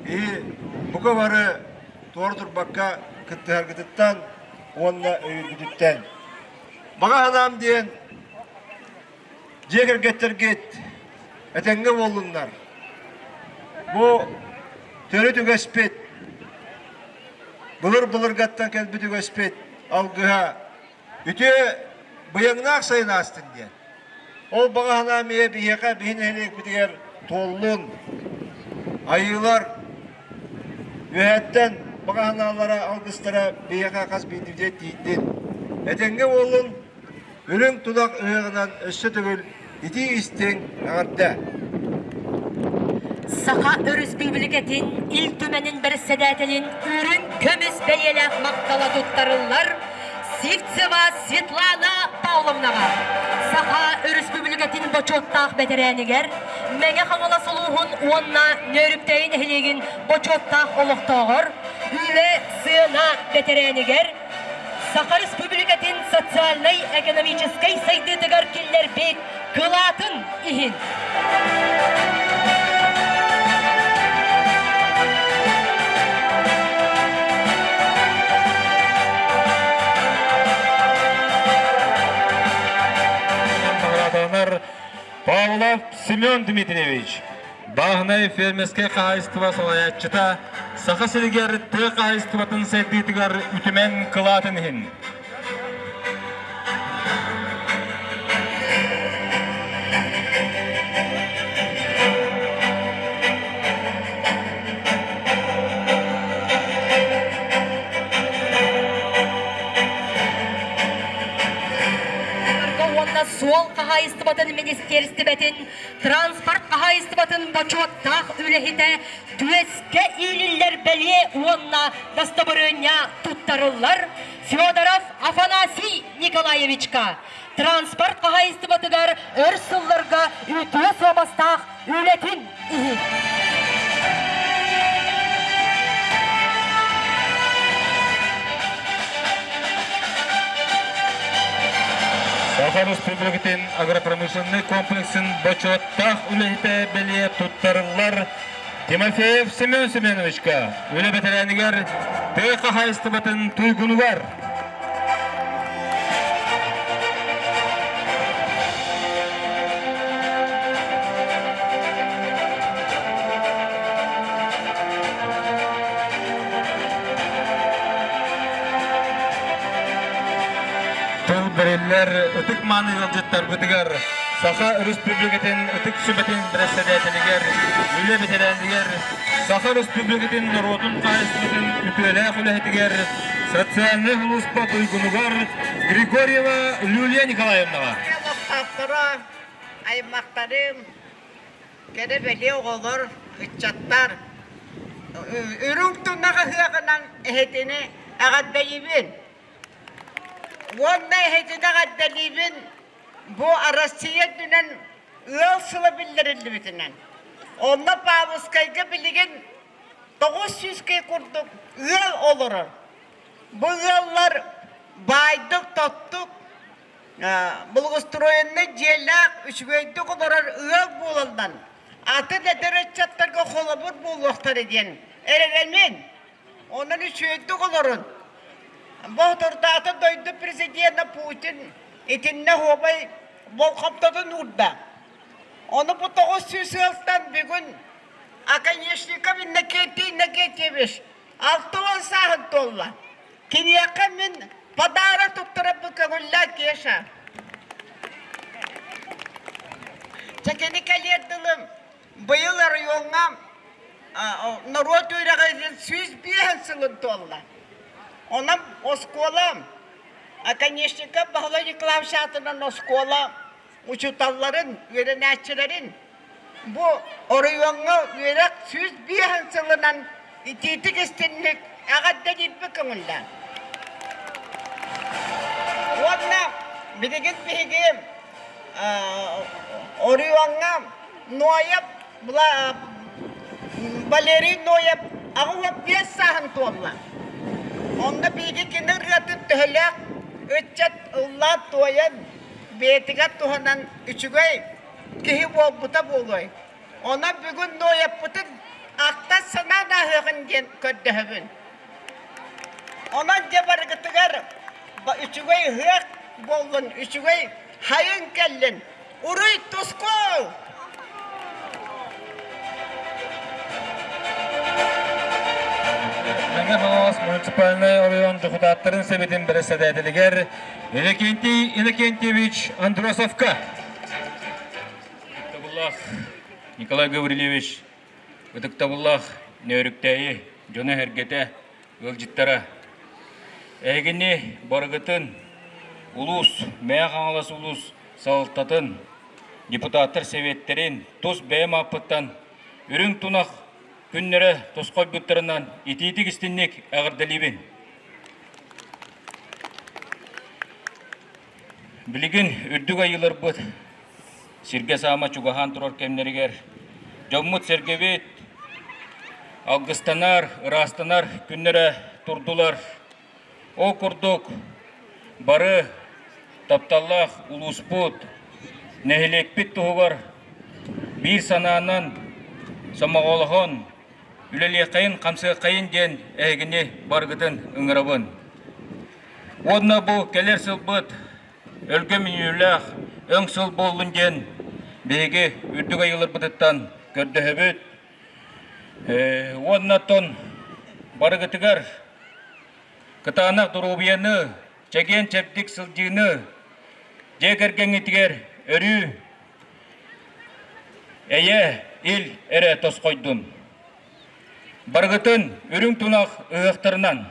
киһи бука бары туора турбакка кыттыһаргытыттан уонна өйүүргүтүттэн. Баҕа санаам диэн дьиэ кэргэттэргит этэҥҥэ буоллуннар. Бу төрүт үгэспит, былыр-былыргаттан кэлбит үгэспит алгыһа Үтүө быйаҥнаах сайын аастын диэн. Ол баҕа санаам ийэ биһиэхэ биһи нэһилиэкпитигэр туоллун. Айыылар үөһэттэн баҕа санаалара, алгыстара биһиэхэ хас биирдиибитигэр тиийдин. Этэҥҥэ буоллун. Үрүҥ тунах ыһыаҕынан өссө төгүл итии-истиҥ эҕэрдэ! Саха Өрөспүүбүлүкэтин Ил Түмэнин бэрэссэдээтэлин үрүҥ көмүс бэлиэлээх махтала туттарыллар Сивцева Светлана Павловнаҕа, Саха Өрөспүүбүлүкэтин бочуоттаах бэтэрээнигэр, Мэҥэ Хаҥалас улууһун уонна Нөөрүктээйи нэһилиэгин бочуоттаах олохтооҕор, үлэ сыана бэтэрээнигэр, Саха Республикатын социальнай-экономическай сайдыытыгар киллэрбит кылаатын иһин. Павлов Семен Дмитриевич, бааһынай фермерскэй хаһаайыстыба салайааччыта, Саха сиригэр тыа хаһаайыстыбатын сайдыытыгар үтүмэн кылаатын иһин. Уонна суол хаһаайыстыбатын министиэристибэтин транспорт хаһаайыстыбатын бочуоттаах үлэһитэ түөскэ иилиллэр бэлиэ уонна дастабырыанньа туттарыллар Федоров Афанасий Николаевичка транспорт хаһаайыстыбатыгар өр сылларга үтүө суобастаах үлэтин иһин. Саха Республикатын агропромышленнай комплексын бочуоттаах үлэһитэ бэлиэ туттарыллар Тимофеев Семен Семеновичка үлэ бэтэрээнигэр тыа хаһаайыстыбатын туйгунугар. Тыл бэриллэр ытык мааны ыалдьыттарбытыгар Саха Өрөспүүбүлүкэтин Ытык Сүбэтин бэрэссэдээтэлигэр, үлэ бэтэрээнигэр, Саха Өрөспүүбүлүкэтин норуотун хаһаайыстыбатын үтүөлээх үлэһитигэр, социальнай сулууспа туйгунугар Григорьева Люлия Николаевнаҕа. Олохтоохторо, аймахтарым, кэрэ-бэлиэ оҕолор, ыччаттар, үрүҥ тунах ыһыаҕынан эһэтини эҕэрдэлиибин. Уонна эһэтини эҕэрдэлиибин Бу Россия үрдүнэн ыал сыла биллэриллибитинэн, онно Павловскайга билигин 900 киһи курдук ыал олорор. Бу ыаллар баайдык-тоттук, благоустроеннай дьиэлээх, үчүгэйдик олорор ыал буолаллан, атын эдэр ыччаттарга холобур буолуохтара диэн эрэнэмин. Онон үчүгэйдик олорун. Боотурдаата дойду президенэ Путин итиннэ оһуобай болҕомтотун уурда. Ону бу 900 ыалтан бүгүн Оконешников Иннокентий Иннокентьевич 60 сааһын туолла. Киниэхэ мин подарок туттарарбын көҥүллээ Кеша. Чэ кини кэлиэр дылы быйыл оройуоҥҥа норуот үөрэҕин 105 сылын туолла. Онон оскуола Оконешников Баһылай Николаевич аатынан оскуола учууталларын, үөрэнээччилэрин бу оройуоҥҥа үөрэх 105 сылынан итиитик истинник эҕэрдэлиирбит көҥүллээх. Уонна билигин биһиги оройуоҥҥа Ноев Валерий Ноев 85 сааһын туолла. Онно биһиги кини ырыатын төһөлөөх ыччат ыллаан-туойан, бэйэтигэр туһанан үчүгэй киһи буолбута буолуой. Онон бүгүн Ноевпытын ахтан-санаан ааһыаҕын диэн көрдөһөбүн. Онон дьэ барыгытыгар үчүгэй ыһыах буоллун, үчүгэй хайын кэллин. Уруй тускул! Мэҥэ Хаҥалас муниципальнай оройуон дьокутааттарын сэбиэтин бэрэссэдээтэлигэр Иннокентий Иннокентьевич Андросовка. Ытыктабыллаах Николай Гаврильевич, ытыктабыллаах Нөөрүктээйи дьоно-сэргэтэ, ыалдьыттара. Эһигини барыгытын. Улуус, Мэҥэ Хаҥалас улуус салалтатын, депутаттар сэбиэттэрин тус бэйэм ааппыттан үрүҥ тунах күннэрэ тосхойбуттарынан итиитик-истинник эҕэрдэлиибин. Билигин үрдүк айыыларбыт сиргэ саама чугаһаан турар кэмнэригэр дьоммут-сэргэбит алгыстанар, ыраастанар күннэрэ турдулар. Ол курдук бары тапталлаах улууспут, нэһилиэкпит туһугар биир санаанан сомоҕолоһон үлэлиэххэйин, хамсыаххайын диэн эһигини барыгытын ыҥырабын. Уонна бу кэлэр сылбыт өлгөм үүнүүлээх өҥ сыл буоллун диэн биһиги үрдүк айыыларбытыттан көрдөһөбүт. Уонна оттон барыгытыгар кытаанах доруобуйаны, чэгиэн-чэбдик сылдьыыны, дьиэ кэргэҥҥитигэр өрүү эйэ, ил эрэ тосхойдун. Барыгытын үрүҥ тунах ыһыахтарынан!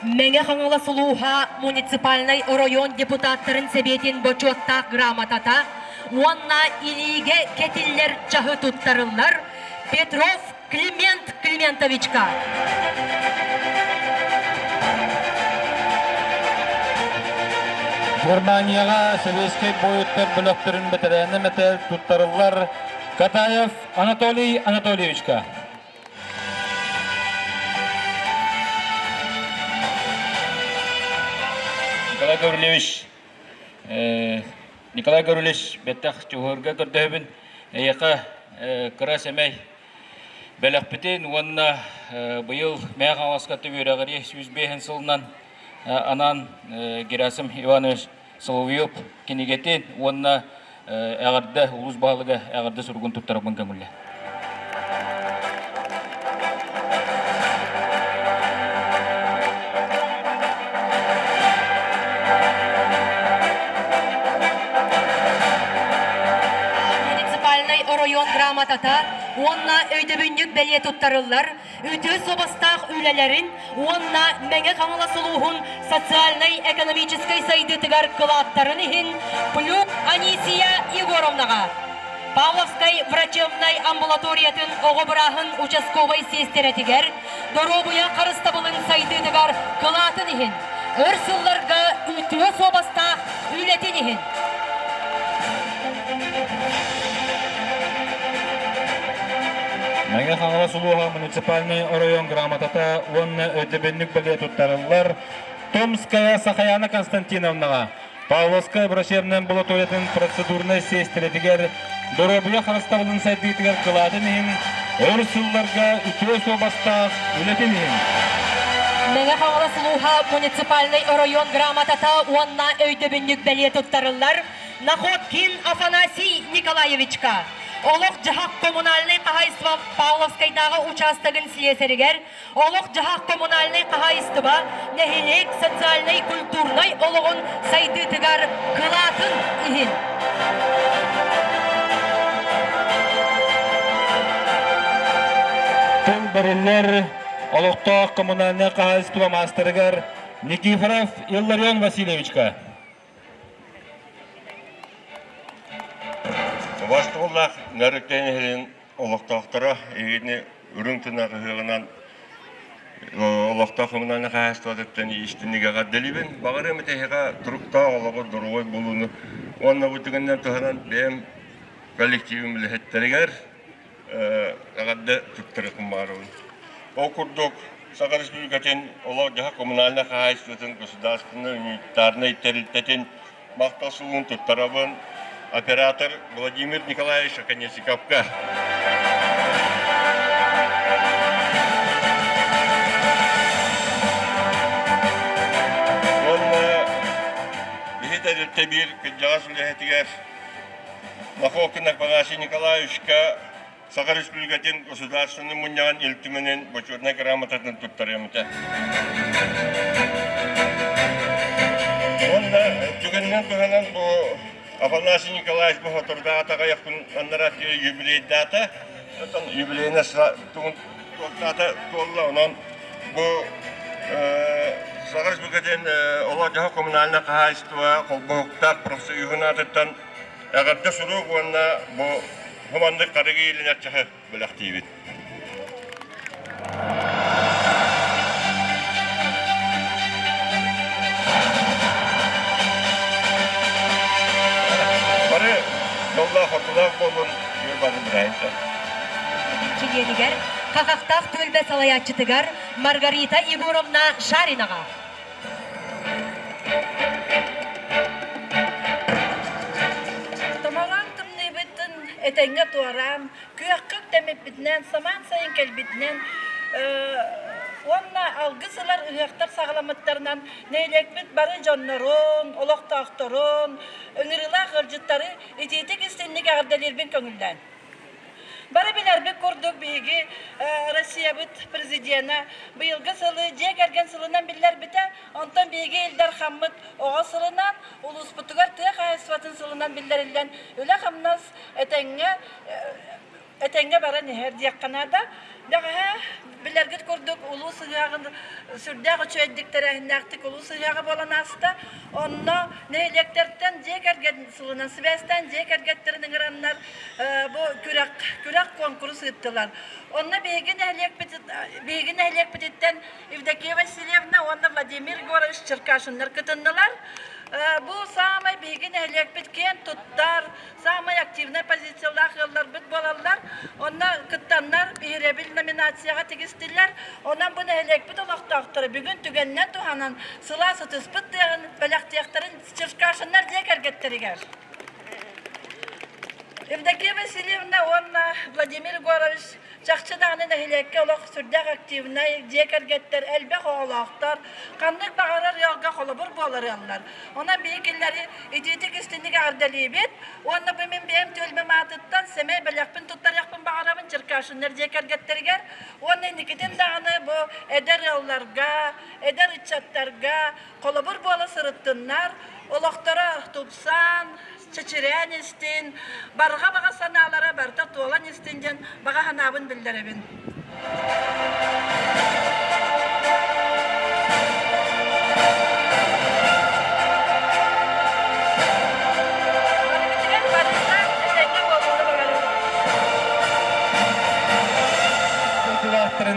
Мэҥэ Хаҥалас улууһа муниципальнай оройуон депутаттарын сэбиэтин бочуоттаах грамотата уонна илиигэ кэтиллэр чаһы туттарыллар Петров Климент Климентовичка. Германияҕа сэбиэскэй буойуттар бөлөхтөрүн бэтэрээнэ мэтээл туттарыллар Катаев Анатолий Анатольевичка. Николай Гаврильевич, Николай Гаврильевич бэттэх чуһуурга көрдөһөбүн. Эйиэхэ кыра сэмэй бэлэхпитин уонна быйыл Мэҥэ Хаҥаласка үөрэҕирии 105 сылынан анаан Герасим Иванович Соловьев кинигэтин уонна эҕэрдэ улуус баһылыга эҕэрдэ суругун туттарабын көҥүллэ. Муниципальнай оройуон грамотата уонна өйдөбүнньүк бэлиэ туттарыллар үтүө суобастаах үлэлэрин уонна Мэҥэ Хаҥалас улууһун социальнай-экономическай сайдыытыгар кылааттарын иһин Плюк Анисия Егоровнаҕа, Павловскай врачебнай амбулаториятын оҕо бырааһын участковай сиэстэрэтигэр доруобуйа харыстабылын сайдыытыгар кылаатын иһин, өр сылларга үтүө суобастаах үлэтин иһин. Мэҥэ Хаҥалас улууһа муниципальнай оройуон грамотата уонна өйдөбүнньүк бэлиэ туттарыллар Томская Сахаяна Константиновнаҕа Павловскай врачебнай амбулаториятын процедурнай сиэстэрэтигэр доруобуйа харыстабылын сайдыытыгар кылаатын иһин өр сылларга үтүө суобастаах үлэтин иһин. Мэҥэ Хаҥалас улууһа муниципальнай оройуон грамотата уонна өйдөбүнньүк бэлиэ туттарыллар Находкин Афанасий Николаевичка олох-дьаһах коммунальнай хаһаайыстыба Павловскайдааҕы учаастагын слесаригэр олох-дьаһах коммунальнай хаһаайыстыба нэһилиэк социальнай-культурнай олоҕун сайдыытыгар кылаатын иһин. Тыл бэриллэр олохтоох коммунальнай хаһаайыстыба маастарыгар Никифоров Илларион Васильевичка. Убастыбыллаах Нөрүктэн иһин олохтоохторо эһигини үрүҥ тунах ыһыаҕынан олохтоох коммунальнай хаһаайыстыбатыттан истинник эҕэрдэлиибин. Баҕарыам этэ эһиэхэ туруктаах олоҕу, доруобай буолууну уонна бу түгэнинэн туһанан бэйэм коллективым үлэһиттэригэр эҕэрдэ туттарыахпын баҕарабын. Ол курдук Саха Республикатын олох-дьаһах коммунальнай хаһаайыстыбатын государственнай унитарнай тэрилтэтин махтал суругун туттарабын оператор Владимир Николаевич Оконешниковка. Уонна биһи тэрилтэ биир кырдьаҕас үлэһитигэр Махокин Афанасий Николаевичка Саха Республикатын Государственнай Мунньаҕын Ил Түмэнин Бочуотунай грамотатын туттарыам этэ. Уонна түгэнинэн туһанан бу Афанасий Николаевич бу соторутааҕыта аҕыйахпын аннараа юбилейдаата. Оттон юбилейна тугун туолла, онон бу Саха Республикатын олох-дьаһах коммунальнай хаһаайыстыба холбоһуктаах профсоюһун аатыттан эҕэрдэ сурук уонна бу хуманнык харыгы иилинэр чаһы бэлэхтиибит. Бары дьоллоох ортолоох буолун, бары бырайынта. Чилиэнигэр Хахахтаах түөлбэ салайааччытыгар Маргарита Егоровна Шаринаҕа. Томороон тымныыбытын этэҥҥэ туораан, күөххэ үктэммиппитинэн, самаан сайын кэлбитинэн уонна алгыс ылар ыһыахтар саҕаламмыттарынан нэһилиэкпит бары дьоннорун, олохтоохторун, ыҥырыылаах ыалдьыттары итиитик-истинник эҕэрдэлиирбин көҥүллээн. Бары билэрбит курдук биһиги Россиябыт президенэ быйылгы сылы дьиэ кэргэн сылынан биллэрбитэ. Онтон биһиги Ил Дархаммыт оҕо сылынан, улууспутугар тыа хаһаайыстыбатын сылынан биллэриллэн үлэ-хамнас этэҥҥэ этэҥҥэ баран иһэр диэххэ наада. Бэҕэһээ билэргит курдук улуус ыһыаҕын сүрдээх үчүгэйдик тэрээһиннээхтик улуус ыһыаҕа буолан ааста. Онно нэһилиэктэртэн дьиэ кэргэн сылынан сибээстээн дьиэ кэргэттэрин ыҥыраннар бу күрэх күрэх куонкурус ыыттылар. Онно биһиги нэһилиэкпит биһиги нэһилиэкпититтэн Евдокия Васильевна уонна Владимир Егорович Черкашиннар кытыннылар. Бу саамай биһиги нэһилиэкпит киэн туттар, саамай активнай позициялаах ыалларбыт буолаллар. Онно кыттаннар биһирэбил номинацияҕа тигистилэр. Онон бу нэһилиэкпит олохтоохторо бүгүн түгэнинэн туһанан сылаас ытыспыт тыаһын бэлэхтиэхтэрин Черкашиннар дьиэ кэргэттэригэр. Евдокия Васильевна уонна Владимир Егорович чахчы даҕаны нэһилиэккэ олох сүрдээх активнай дьиэ кэргэттэр, элбэх оҕолоохтор, ханнык баҕарар ыалга холобур буолар ыаллар. Онон биһи кинилэри итиитик истинник эҕэрдэлиибит уонна бу мин бэйэм түөлбэм аатыттан сэмэй бэлэхпин туттарыахпын баҕарабын Черкашиннар дьиэ кэргэттэригэр уонна инникитин даҕаны бу эдэр ыалларга, эдэр ыччаттарга холобур буола сырыттыннар, олохторо тупсан, чэчирээн истин, барҕа баҕа санаалара барыта туолан истин диэн баҕа санаабын биллэрэбин.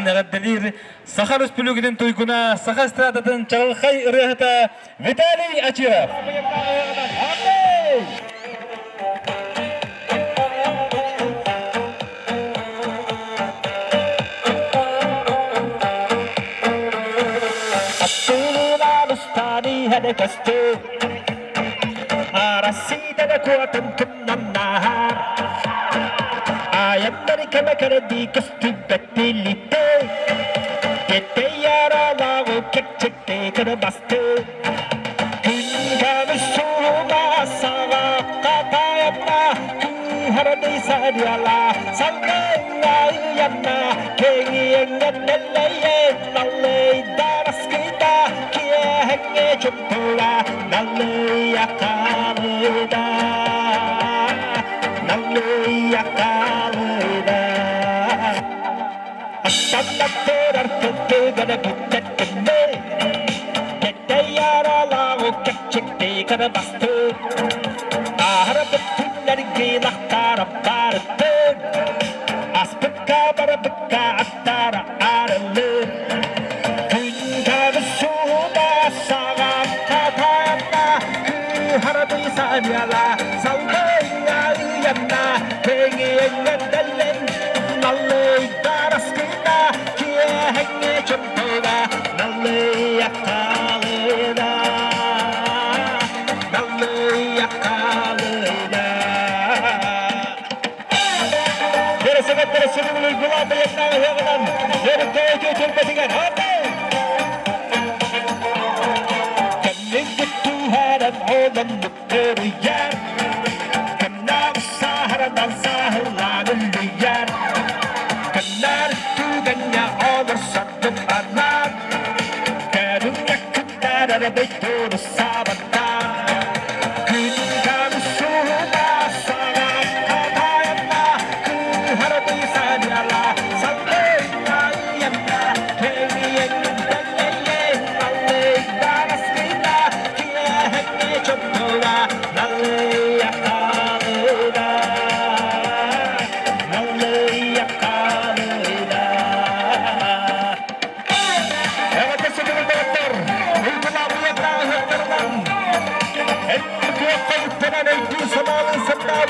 Эҕэрдэлиир Саха Өрөспүүбүлүкэтин туйгуна, саха эстрадатын чаҕылхай ырыаһыта Виталий Очиров.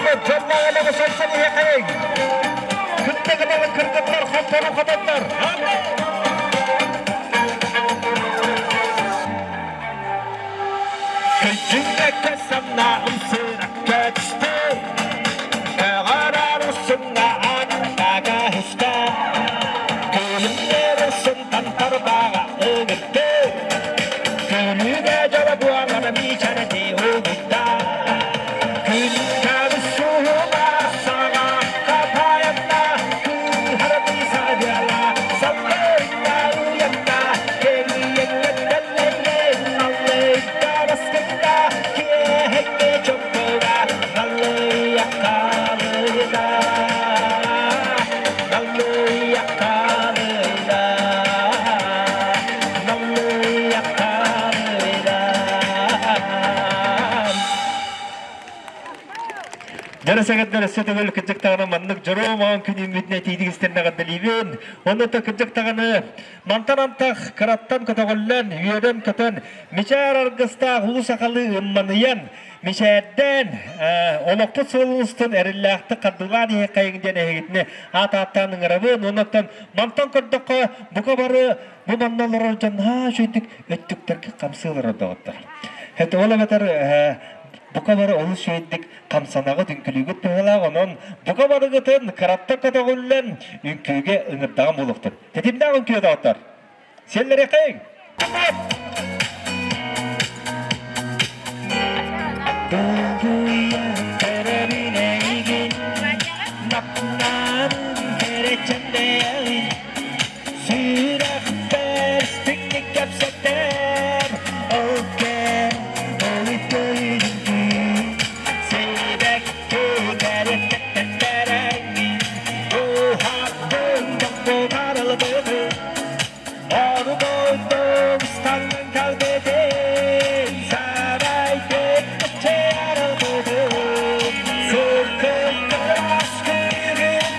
Мустубут дьоллоох олоҕу сорсон иһиэхэйиҥ! Кытта гынабыт кыргыттар, хоттору хототтор! Күннэккэ саннаҕым сыракка түстэ, Көҕөрөр усунна аттага үстэ, Күлүмнэр усунтан тарбаҕа ыгытты, Күнүгэ дьоло буолан мичэрди угутта. Күн кабысула саҕахха паянна, Кыһарды сабыала саллыйда уйанна, Кэлиэҥҥэ тэллэйэн аллыйда баскында, Киэһэҥҥэ чоппуга наллыйа хаалыйда, Наллыйа хаалыйда, Наллыйа хаалыйда. Дьара сэгэрдэр өссө төгүл кырдьык даҕаны маннык дьоруо маҥан күн үүммүтүн этиитик истэрнэ эҕэрдэлиибин. Онно кырдьык даҕаны мантан антах кыраттан көтөҕүллэн, үөрэн-көтөн, мичээр аргыстаах уу сахалыы ымманыйан, мичээрдээн, олохпут суолун устун эриллээхтик хардыылаан иһиэххэйиҥ диэн эһигитини аат ааттаан ыҥырабын. Оннуттан мантан көрдөххө, бука бары бу манна олорор дьон наһаа үчүгэйдик өттүктэргэ хамсыы олорор доҕоттор. Это ол эбэтэр бука бары олус үчүгэйдик хамсанаҕыт, үҥкүүлүүгүт быһыылаах, онон бука барыгытын кыратта көтөҕүллэн үҥкүүгэ ыҥырдаҕым буолуохтун. Тэтимнээх үҥкүү доҕоттор! Сиэллэриэххэйиҥ! Сүрэхпэр стиҥник кэпсэтэр ол кэм ол үтүөрүн сибэкки кэриэттэрэҥҥин уһаттын дьоҥҥун арылбытын Ордук калбетин сарай арылбытын сырдык ыраас күннэрин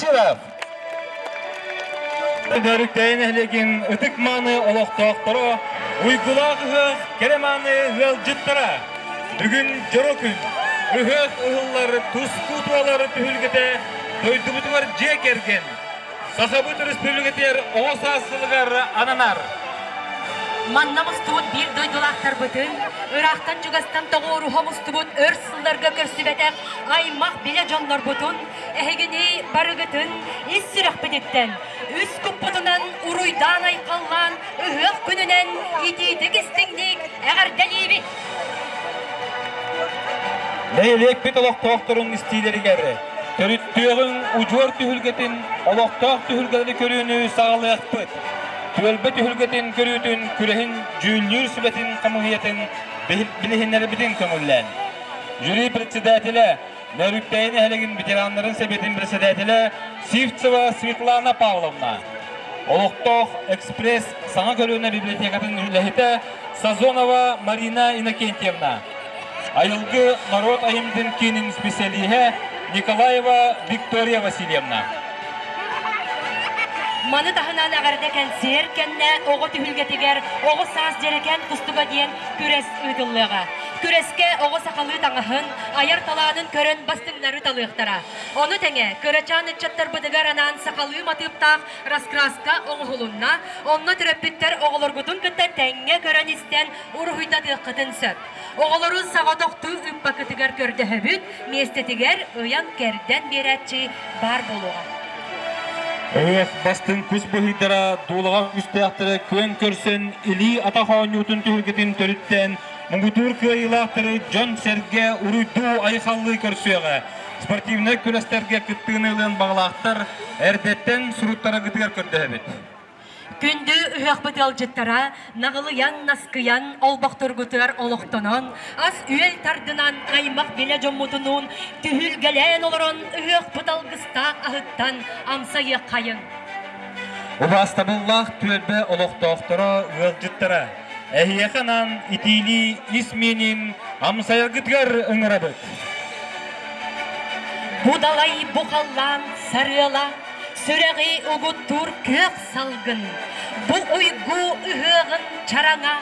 Очиров! Нөрүктэйин нэһилиэгин ытык-мааны олохтоохторо, уйгулаах ыһыах кэрэ-мааны ыалдьыттара! Бүгүн дьоро күн, ыһыах ыһыллар туску туолар түһүлгэтэ дойдубутугар дьиэ кэргэн, Сахабыт Өрөспүүбүлүкэтигэр оҕо саас сылыгар ананар. Манна мустубут биир дойдулаахтарбытын, ыраахтан-чугастан тоҕуоруһа мустубут өр сылларга көрсүбэтэх аймах билэ дьоннорбутун, эһигини барыгытын ис сүрэхпититтэн, үс куппутунан уруйдаан-айхаллаан ыһыах күнүнэн итиитик-истиҥник эҕэрдэлиибит! Нэһилиэкпит олохтоохторун истиилэригэр төрүттүөҕүҥ удьуор түһүлгэтин олохтоох түһүлгэлэри көрүүнү саҕалыахпыт. Түөлбэ түһүлгэтин көрүүтүн күрэһин дьүүллүүр сүбэтин хамыыһыйатын билиһиннэрбитин көҥүллээн. Жюри председателэ Нөрүктэйи нэһилигин ветераннарын сэбиэтин председателэ Сивцева Светлана Павловна, олохтоох экспресс саҥа көлүөнэ библиотекатын үлэһитэ Сазонова Марина Иннокентьевна, Айылгы норуот айымньытын киинин специалиһэ Николаева Виктория Васильевна. Маны таһынан эҕэрдэ кэнсиэр кэннэ оҕо түһүлгэтигэр Оҕо саас дьэрэкээн кустуга диэн күрэс ыытыллыаҕа. Күрэскэ оҕо сахалыы таҥаһын, айар талаанын көрөн бастыҥнары талыахтара. Ону тэҥэ, кырачаан ыччаттарбытыгар анаан сахалыы матыыптаах раскраска оҥоһулунна, онно төрөппүттэр оҕолоргутун кытта тэҥҥэ көрөн-истэн уруһуйдатыаххытын сөп. Оҕолору соҕотохтуу ыыппаккытыгар көрдөһөбүт, миэстэтигэр ыйан-кэрдэн биэрээччи баар буолуоҕа. Ыһыах бастыҥ кус быһыйдара дуулаҕа үстээхтэрэ күөн көрсөн илии-атах оонньуутун түһүлгэтин төрүттээн муҥутуур кыайыылаахтары дьон-сэргэ уруйдуу-айхаллыы көрсүөҕэ. Спортивнай күрэстэргэ кыттыыны ылыан баҕалаахтар эрдэттэн суруттараргытыгар көрдөһөбүт. Күндү ыһыахпыт ыалдьыттара наҕылыйан-наскыйан олбохторгутугар олохтонон, ас-үөл тардынан аймах билэ дьоммутунуун түһүлгэлээн олорон ыһыахпыт алгыстаах аһыттан амсайыаххайыҥ. Убаастабыллаах түөлбэ олохтоохторо, ыалдьыттара, эһиэхэ анаан итиилии ис миинин амсайаргытыгар ыҥырабыт. Бу далай бу халлаан сарыала сүрэҕи угуттуур күөх салгын, бу уйгу ыһыаҕын чараҥа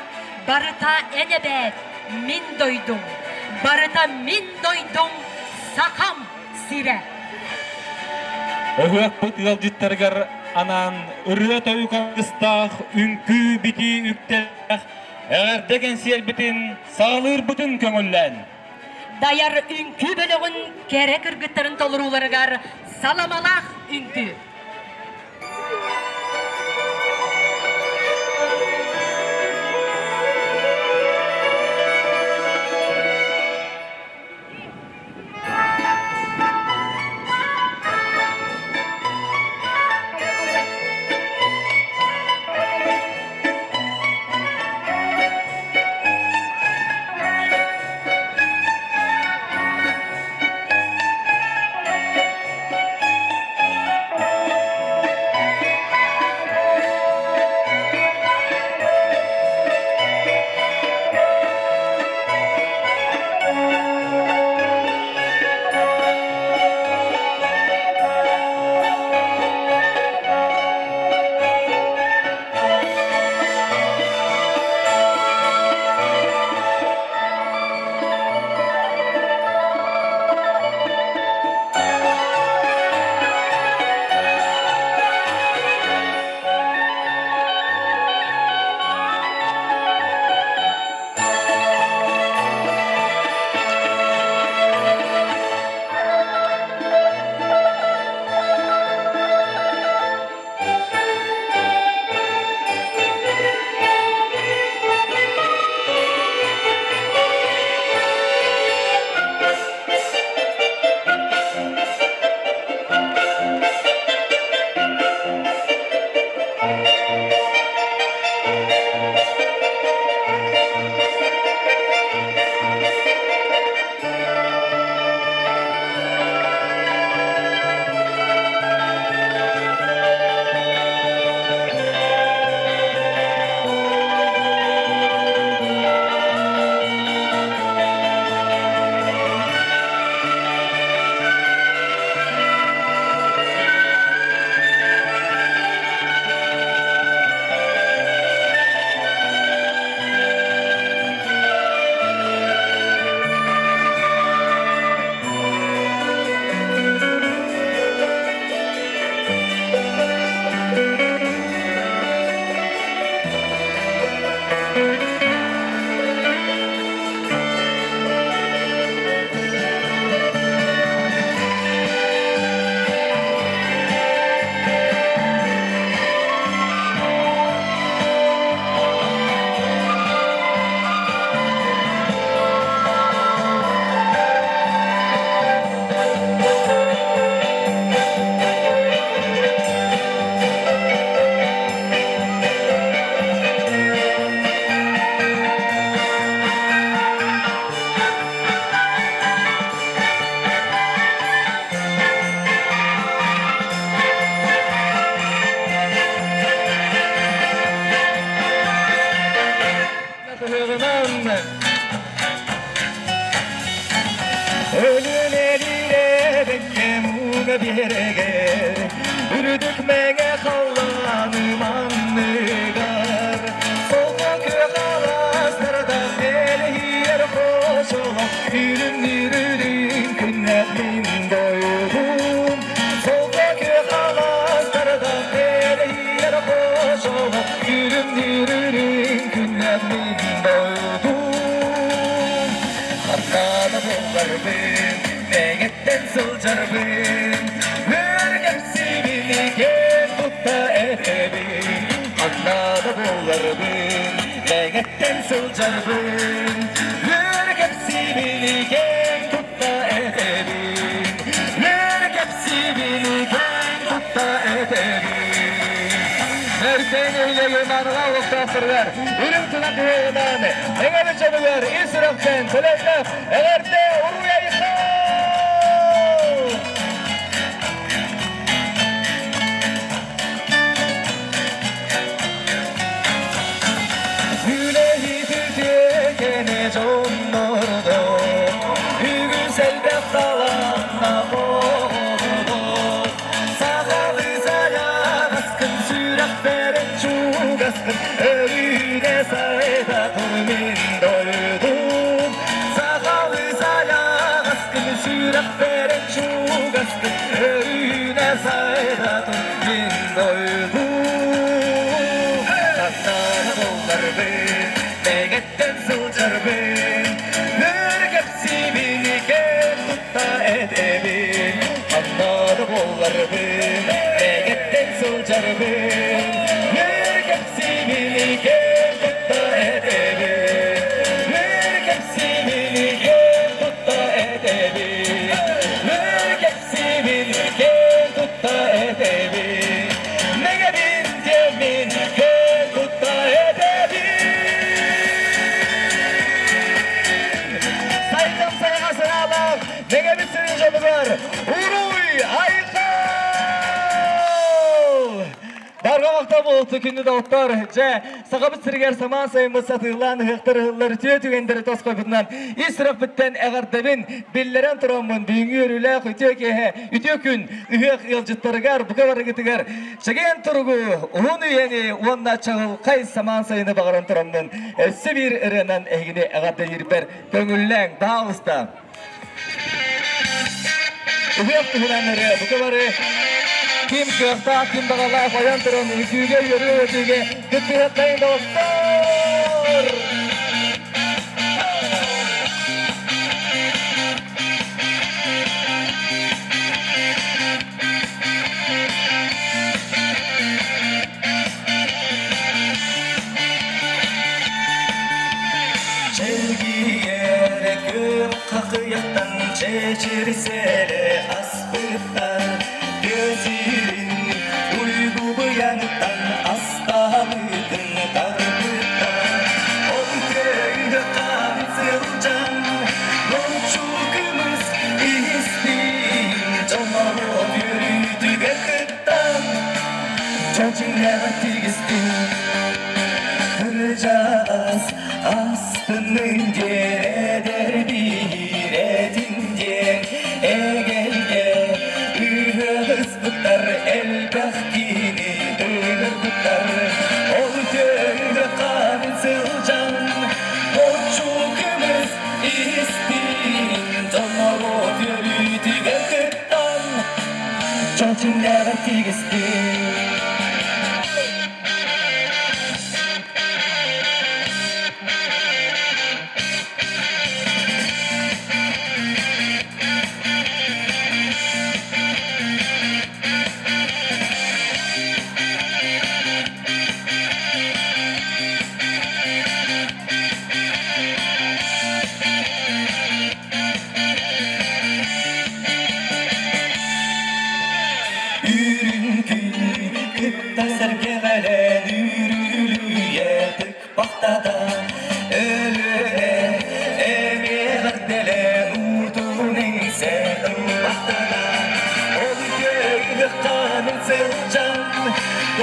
барыта эн эбээт мин дойдум, барыта мин дойдум Сахам сирэ. Ыһыахпыт ыалдьыттарыгар анаан ырыа-тойук аргыстаах, үҥкүү-битии үктээх эҕэрдэ кэнсиэрбитин саҕалыырбытын көҥүллээн. Дайар үҥкүү бөлөҕүн кэрэ кыргыттарын толорууларыгар саламалаах үҥкүү. биэрэгэр, үрдүк мэҥэ халлааным анныгар, солко күөх алаастарда элэһийэр хочолох, үрүҥ-үрүҥ күннээх мин дойдум. Солко күөх алаастарда элэһийэр хочолох, үрүҥ-үрүҥ күннээх мин дойдум. Ханна да булларбын, мэҥэттэн сылдьарбын, Үөр кэпсиибин, киэн тутта этэбин. Ханна да булларбын, мэҥэттэн сылдьарбын, Үөр кэпсиибин, киэн тутта этэбин. Үөр кэпсиибин, киэн тутта этэбин. Мэртэн нэһилиэгин маныга олохтоохторугар үрүҥ тунах ыһыаҕынан Эҥэр дьонугар ис сүрэхтэн төлөннөх эҕэрдэ уруй айхал! Үлэһит үтүөкэнэ дьоннордо үгүс элбэх талааннаах оҕолор сахалыы сайаҕаскын сүрэхтэрин чугаскын Өрүүнэ сайда тур мин дойдум Сахалыы сайаҕаскын сүрэхпэр чугаскын Өрүүнэ сайда тур мин дойдум Хаттаан булларбын, мэгэттэн сылдьарбын Өр кэпсиибин, кэм тутта этэбин Ханна да буолларбын, мэгэттэн сылдьарбын Өр кэпсиибин, кэм тутта этэбин Өр кэпсиибин, кэм тутта этэбин Өр кэпсиибин, кэм тутта этэбин Мэгэбин диэммин кэм тутта этэбин Сайдам сайаҕа санаалаах Мэгэбит сирин дьонугар Уруй Айхал! Барҕа махтал буолту күндү доҕоттор! Дьэ, Сахабыт сиригэр самаан сайыммыт сатыылаан ыһыахтар ыһыллар үтүө түгэннэри тосхойбутунан ис сүрэхпиттэн эҕэрдэбин биллэрэн тураммын бүгүҥҥү үөрүүлээх үтүө киэһэ, үтүө күн ыһыах ыалдьыттарыгар, бука барыгытыгар чэгиэн туругу, уһун үйэни уонна чаҕылхай самаан сайыны баҕаран тураммын өссө биир ырыанан эһигини эҕэрдэлиирбэр көҥүллээҥ, баалыста! Ыһыах туһунан ырыа бука бары ким кыахтаах, ким баҕалаах ойон туран үҥкүүгэ, үөрүү-өтүүгэ кыттыһыахтайын доҕоттор! Чэлгийэр күөх хахыйахтан чэчир сэрэ аспыттар тыа сирин уйгу быйаҥтан астаабытын тарпыттар ол көйгө хаан сылдьан ноччу кымыс истин дьоноруот үөрүүтүгэр кыттан Чочуҥҥа тигистин Кырдьаҕас астыннын диэн эдэр биирэтин диэн эгэлгэ ыһыспыттар элбэх киһини ыҥырбыттар ол төһө хаан сылдьан оччу көмүс истин дьонноруот үөрүүтүгэр кыттан Чочуҥҥа тигистин. Үрүҥ күн кытта сэргэҕэлээн үрүлүйэ тыкпахтата Өлүөнэ эмиэ эҕэрдэлээн уутун иҥсэ ылбахтана Ол үтүө хаанын сылдьан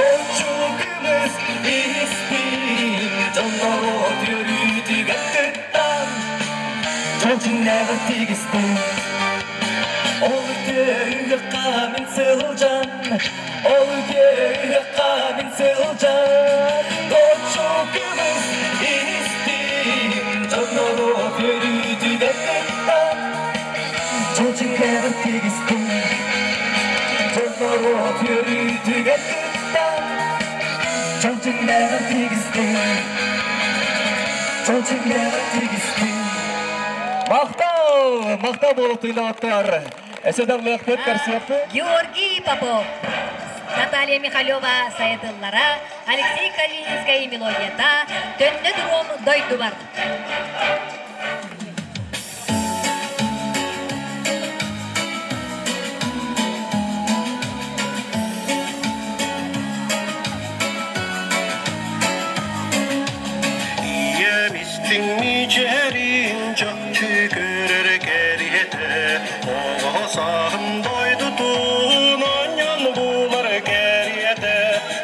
Оччу көмүс истин дьонноруот үөрүүтүгэр кыттан Дьол дьиҥнээҕэр тигистин. Ол үтүө мин сылдьан, ол үтүө мин сылдьан, Точчу кымыс истим, дьоннору көрүүтүгэр кыттан, Чолчуҥҥа тигистим, дьоннору көрүүтүгэр кыттан, Чолчуҥҥа тигистим, Чолчуҥҥа тигистим. Махтал! Махтал буолуп тыйнааттар. Эседарлыахпыт, көрсүөхпүт. Георгий Попов, Наталья Михалева сайытыллара, Алексей Калининскай мелодията, Төннө туруом дойдубар. Ийэм истиҥ мичээрин чахчы көрөр кэриэтэ, Оҕо сааһым дойдутун онньон булар кэриэтэ,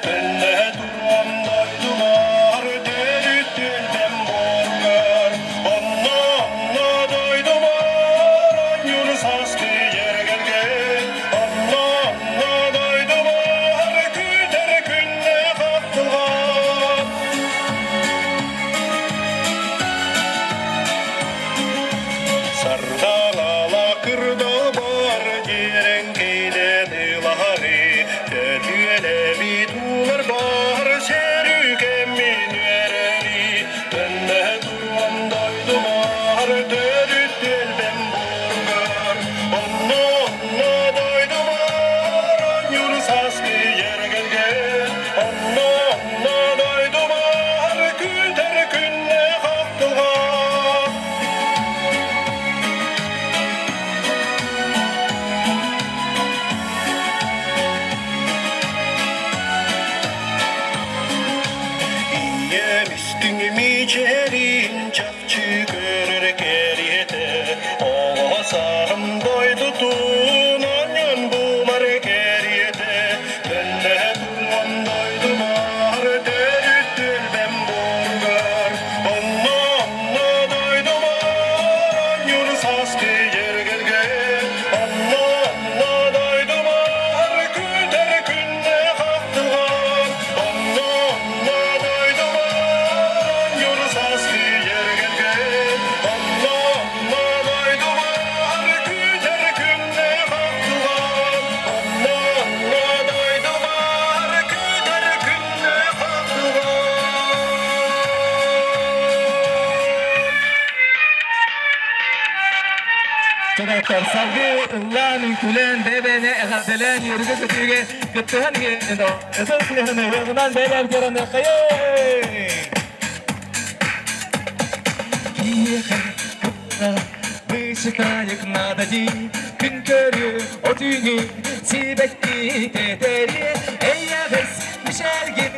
Төннө туруом дойдубар, төрүт түөлбэм буоругар, Онно, онно дойдубар, онньуур сааскы дьэргэлгэн, Онно, онно дойдубар, күүтэр күннээх ахтылҕан. Сардаҥала кырдалбар дьиэрэҥкэйдэн ылаһары, Төтүөлэбит уулар бар сөрүкэммин үөрэри, Төннө туруом дойдумар, төрүт түөлбэм буоругар. Онно, онно дойдумар, оонньуур сааскы дьэргэлгэн, Онно, онно дойдумар, күүтэр күннээх ахтылҕан. Ийэм истиҥ мичээрин чахчы көрөр кэриэтэ, Оҕо сааһым дойдутун онньон булар кэриэтэ, Төннө туруом дойдубар, төрүт түөлбэм буоругар, Онно, онно дойдубар, оонньуур сааскы дьэргэлгэн, Онно, онно дойдубар, күүтэр күннээх ахтылҕан, Онно, онно дойдубар, оонньуур сааскы дьэргэлгэн, Онно, онно дойдубар, күүтэр күннээх ахтылҕан, Онно, онно дойдубар, күүтэр күннээх ахтылҕан. Чөдөктөр салгыы ыллаан, үҥкүүлээн, бэйэ-бэйэни эҕэрдэлээн, үөрүүгэ-көтүүгэ кыттыһан иһэн ытыс тыаһын ыһыаҕынан бэйэлээн көрөн хайыы! Киэхэ кытта быычыкаайык наада дии, күн көрүө от үүнү сибэкки тэтэриэ, эйэҕэс мишэргин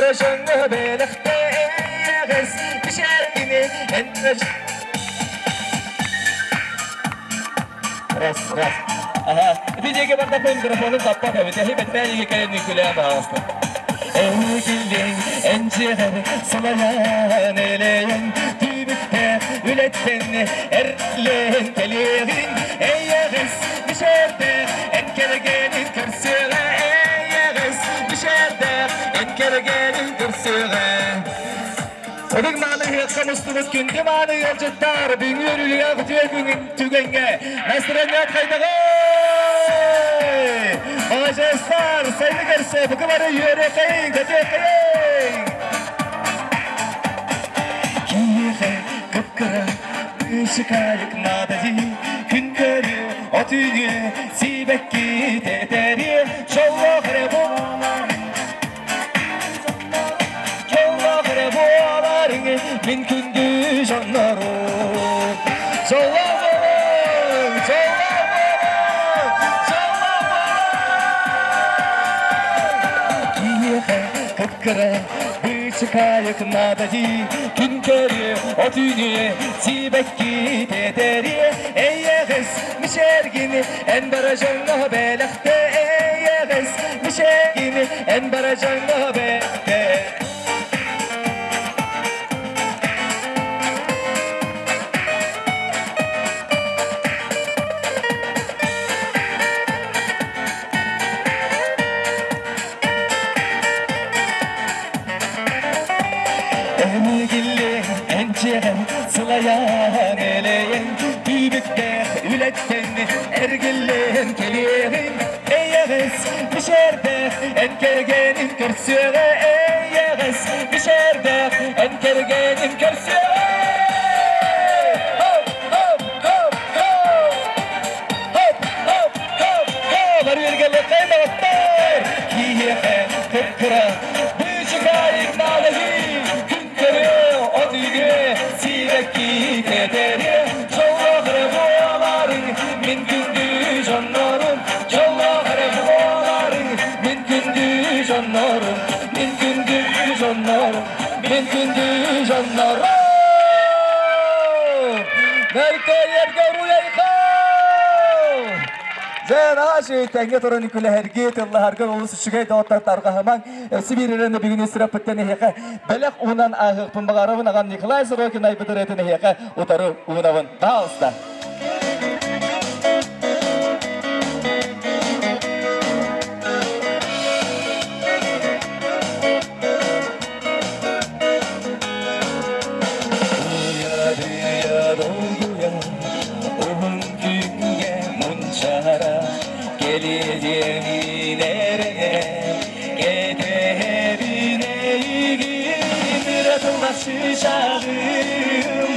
рожоҥҥо бэлэхтэ эйэҕэс мишэргини эн Раз, раз. Ага. Ити диэки бардаппын микрофонун таппат эбит. Эһи бэтмээниге кэлэн үҥкүлээн баҕаласта. Эһигиллиҥ энчиэхэр салайан элэйэн түбүктээх үлэттэн эрлээн кэлиэҕиҥ эйэҕэс мишэрдээх эн кэргэнин көрсүөҕэ эйэҕэс мишэрдээх эн кэргэнин көрсүөҕэ. Ытык мааны ыһыахха мустубут күндү мааны ыалдьыттар бүгүҥҥү үөрүүлээх үтүө күҥүн түгэҥҥэ настырыанньаат хайдаҕый? Маладьыастар, сайыны көрсө бука бары үөрүөххэйиҥ, көтүөххэйиҥ! Киһиэхэ кып-кыра быысыкайык наада дии, күн көрүө, от үүнүө, сибэкки тэтэриэ, дьоллоох эрэ буолар. Дьоллоох эрэ буоларыҥ мин күндү дьоннорум. Дьоллоох буолуҥ! Дьоллоох буолуҥ! Дьоллоох буолуҥ! Киһиэхэ кып-кыра быычыкайык наада дии, күн көрүө, от үүнүө, сибэкки тэтэриэ, эйэҕэс мичээргин эн бара дьоҥҥо бэлэхтэ эйэҕэс мичээргин эн бара дьоҥҥо бэлэхтэ. Үлэттэн эргиллэн кэлиэҕин Эйэҕэс мичээрдээх эн кэргэнин көрсүөҕэ Эйэҕэс мичээрдээх эн кэргэнин көрсүөҕэ Хоп, хоп, хоп, хоп! Хоп, хоп, хоп, хоп! Бары үөргэллэххэй доҕоттор! Киһиэхэ кып-кыра быычыкаайык наалаһыы күн көрүө, от үүнүө, сиибэкки тэтэриэ, дьоллоох эрэ буолаарыҥ, мин күндү дьоннорум, дьоллоох эрэ буолаарыҥ, мин күндү дьоннорум, мин күндү дьоннорум, мин күндү дьоннорум! Мөркөйөргө уруй-айхал! Дьэ, наһаа үчүгэй тэҥҥэ туран үкүлэһэрги, тыллаһарга олус үчүгэй доҕоттор тарҕаһымаҥ. Сибиирэрэн бүгүн ыстыраппыттан эһиэхэ бэлэх уунан ааһыахпын баҕарабын. Аҕам Николай Сорокин айбыт ырыатын эһиэхэ утары уунабын. Пожалуйста. Уһун күҥҥэ мунчаара кэлиэдиэмин эрэнэ кэтэһэбин эйигин ыратыллар чыычааҕым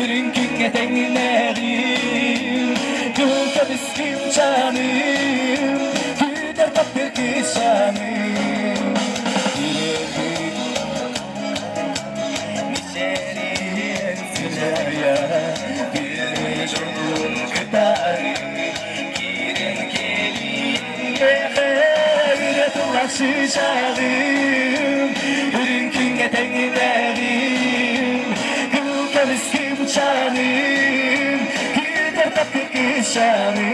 үрүҥ күҥҥэ тэҥнээҕим кыһыл көмүс кыымчааным күүтэр таптыыр кыысчааным Мичээрин сыдьаайа күн дьолун кытары киирэн кэлиэхэ үрэ туллах чыычааҕым үрүҥ күҥҥэ тэҥнээҕим кыл көмүс кымчааным күүтэр таптыыр кыысчааным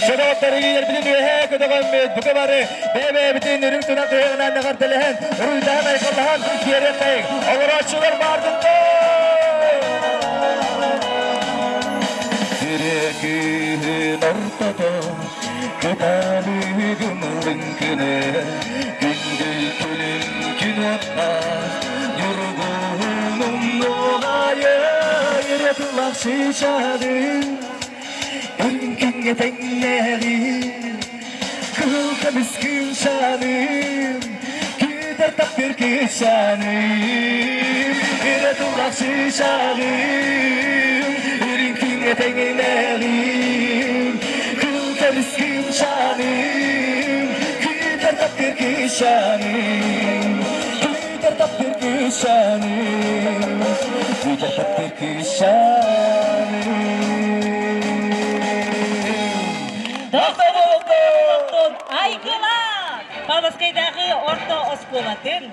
Чодоҕоттору үөһээ көтөҕөммүт бука бары бэйэ-бэйэбитин үрүҥ тунах ыһыаҕынан эҕэрдэлэһэн, уруйдаһан-айхаллаһан киэриэххэйиҥ. Олорооччулар баардыннар! Күрэ күһүн ортото кыталыгым лыҥкыны күндүл күлүм күн уоттаах ньургуһунум нуоҕайа эрэ тулах чыычааҕым Үрүҥ күҥҥэ тэҥнээҕим, кыһыл көмүс кыымчааным, күүтэр таптыыр кыысчааным, өрө туллах чыычааҕым, үрүҥ күҥҥэ тэҥнээҕим, кыһыл көмүс кыымчааным, күүтэр таптыыр кыысчааным, күүтэр таптыыр кыысчааным, күүтэр таптыыр кыысчааным. Айгылаан! Павловскайдааҕы орто оскуолатын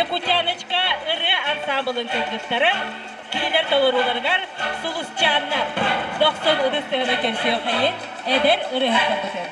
Якутяночка ырыа ансаамбылын кыргыттарын кинилэр толорууларыгар Сулусчааннар дохсун ытыс тыаһына көрсүөххэйин эдэр ырыаһыттарбытын.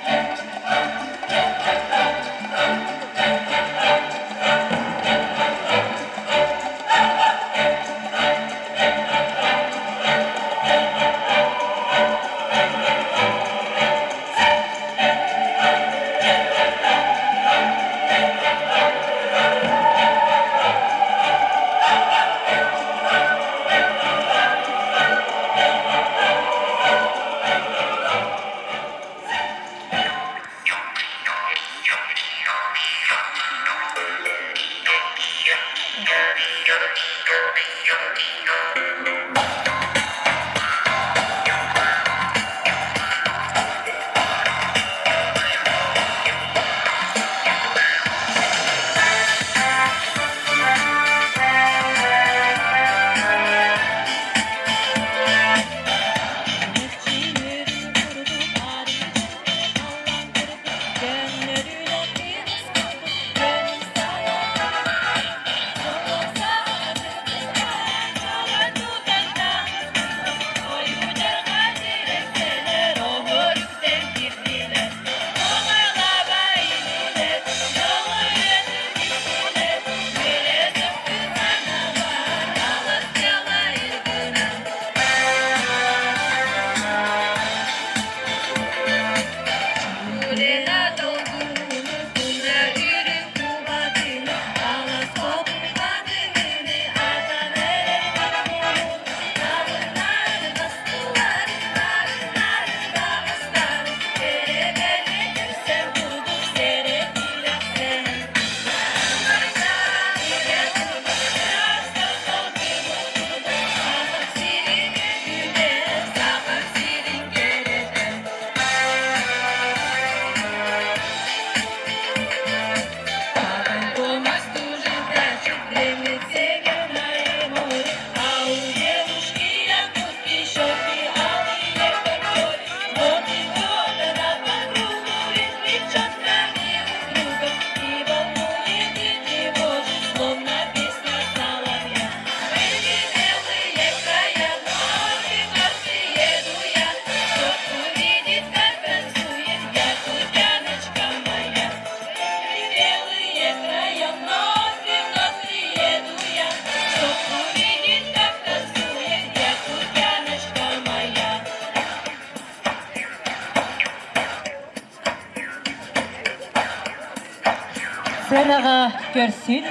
Сыанаҕа көрсүн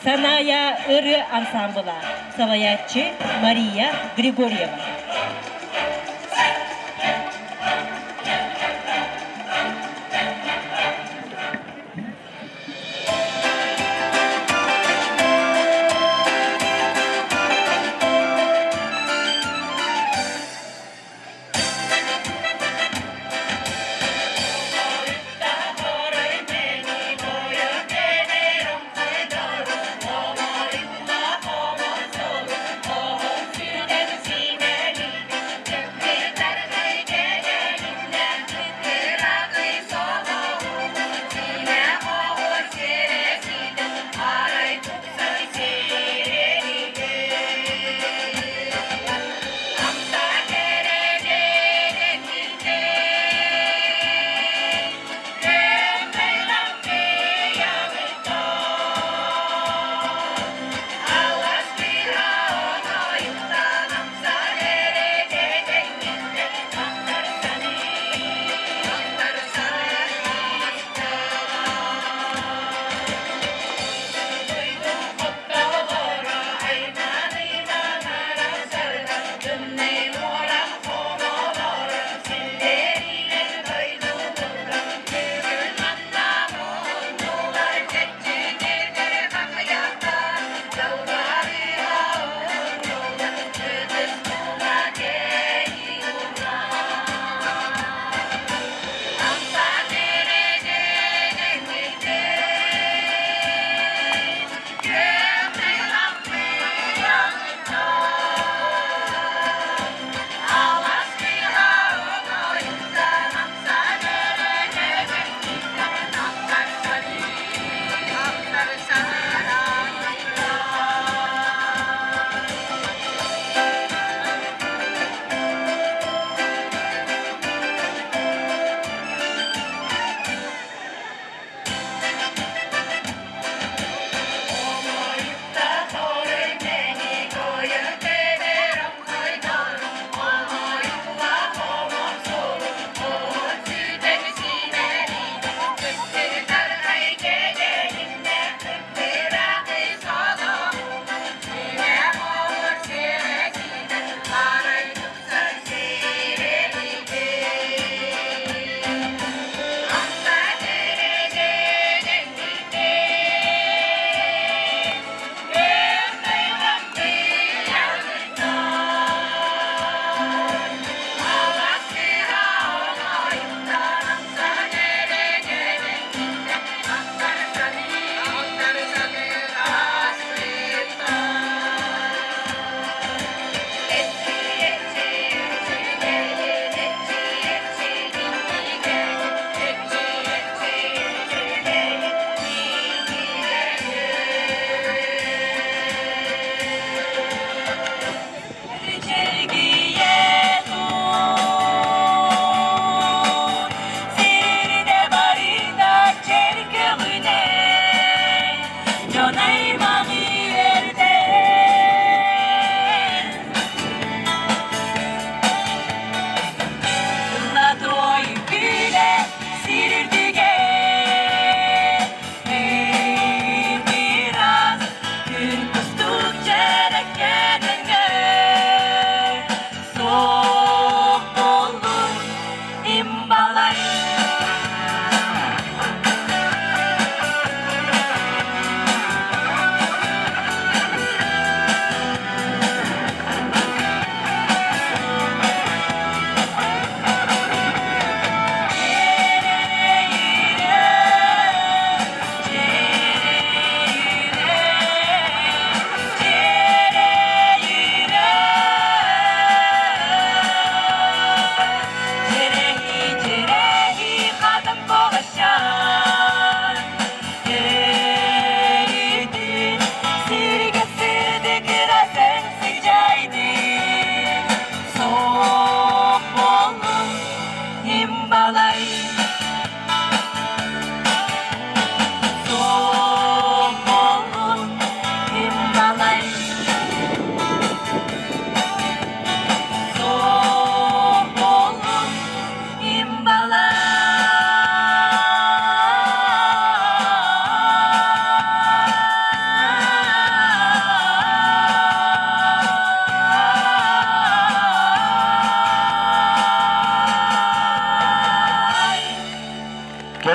Санаайа ырыа ансаамбыла, салайааччы Мария Григорьева.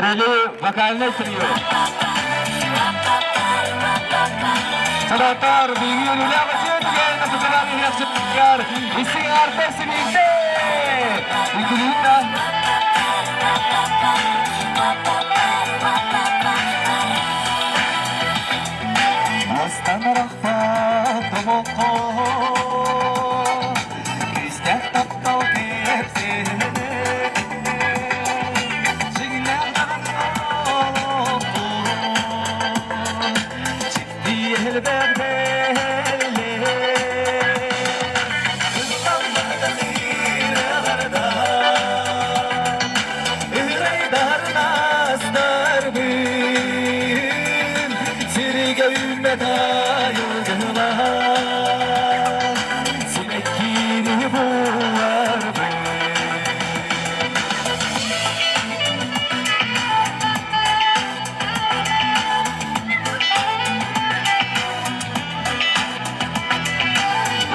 Күрүөлү вокальнай трио. Саратар биги үөрүүлээх үтүө түгэн саталаан иһиэхситигэр истиҥ арта сибиинтэ! Үҥкүүлүүт да? Уостан арахпат тобоххо Күүстээх таптал кэпсээнэ Дьиҥнээх даҕаны олохпун Дьикти элбэх бэлиэ Ылламматах ыраларда Ырайдар настарбын Сиригэ үүммэт айылгылар Сибэккини буларбын.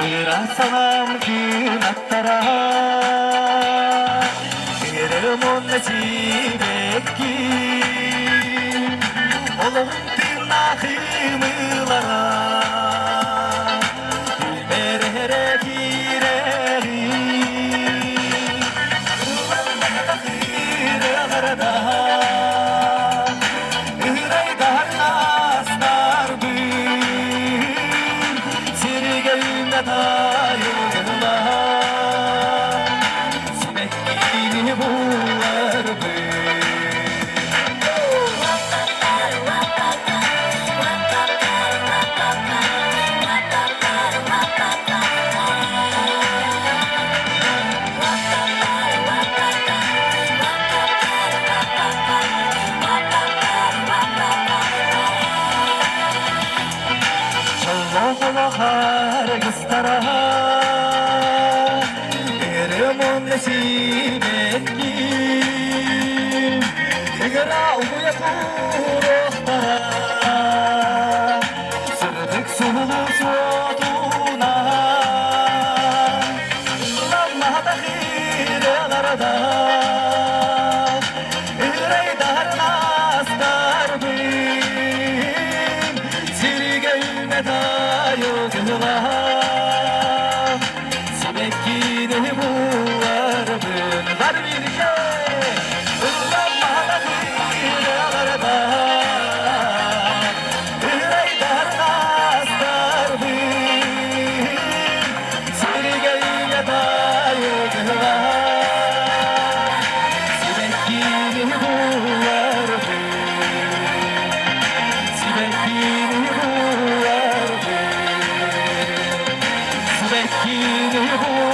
Ыра санаам кынаттара Эрэрим уонна сибэкки Олоҕум тыыннаах ымыылара Күлмэр эрэ киирэри Ылламматах ырыаларда Ырайдар астарбын Сиригэ үүммэт айылгылар Сибэккини буларбын. Дьоллоох олох аргыстара Эрим уонна сибэкки Ыгыра уйа туруохтара Сырдык сулус уотунан Ылламматах ырыаларда Ырайдар настарбын Сиригэ үүммэт айылгылаах Сибэккини буларбын Бар бииргэ Ылламматах ырыаларда Ырайдар настарбын Сиригэ үүммэт айылгылаах Сибэккини буларбын Сибэккини буларбын Сибэккини.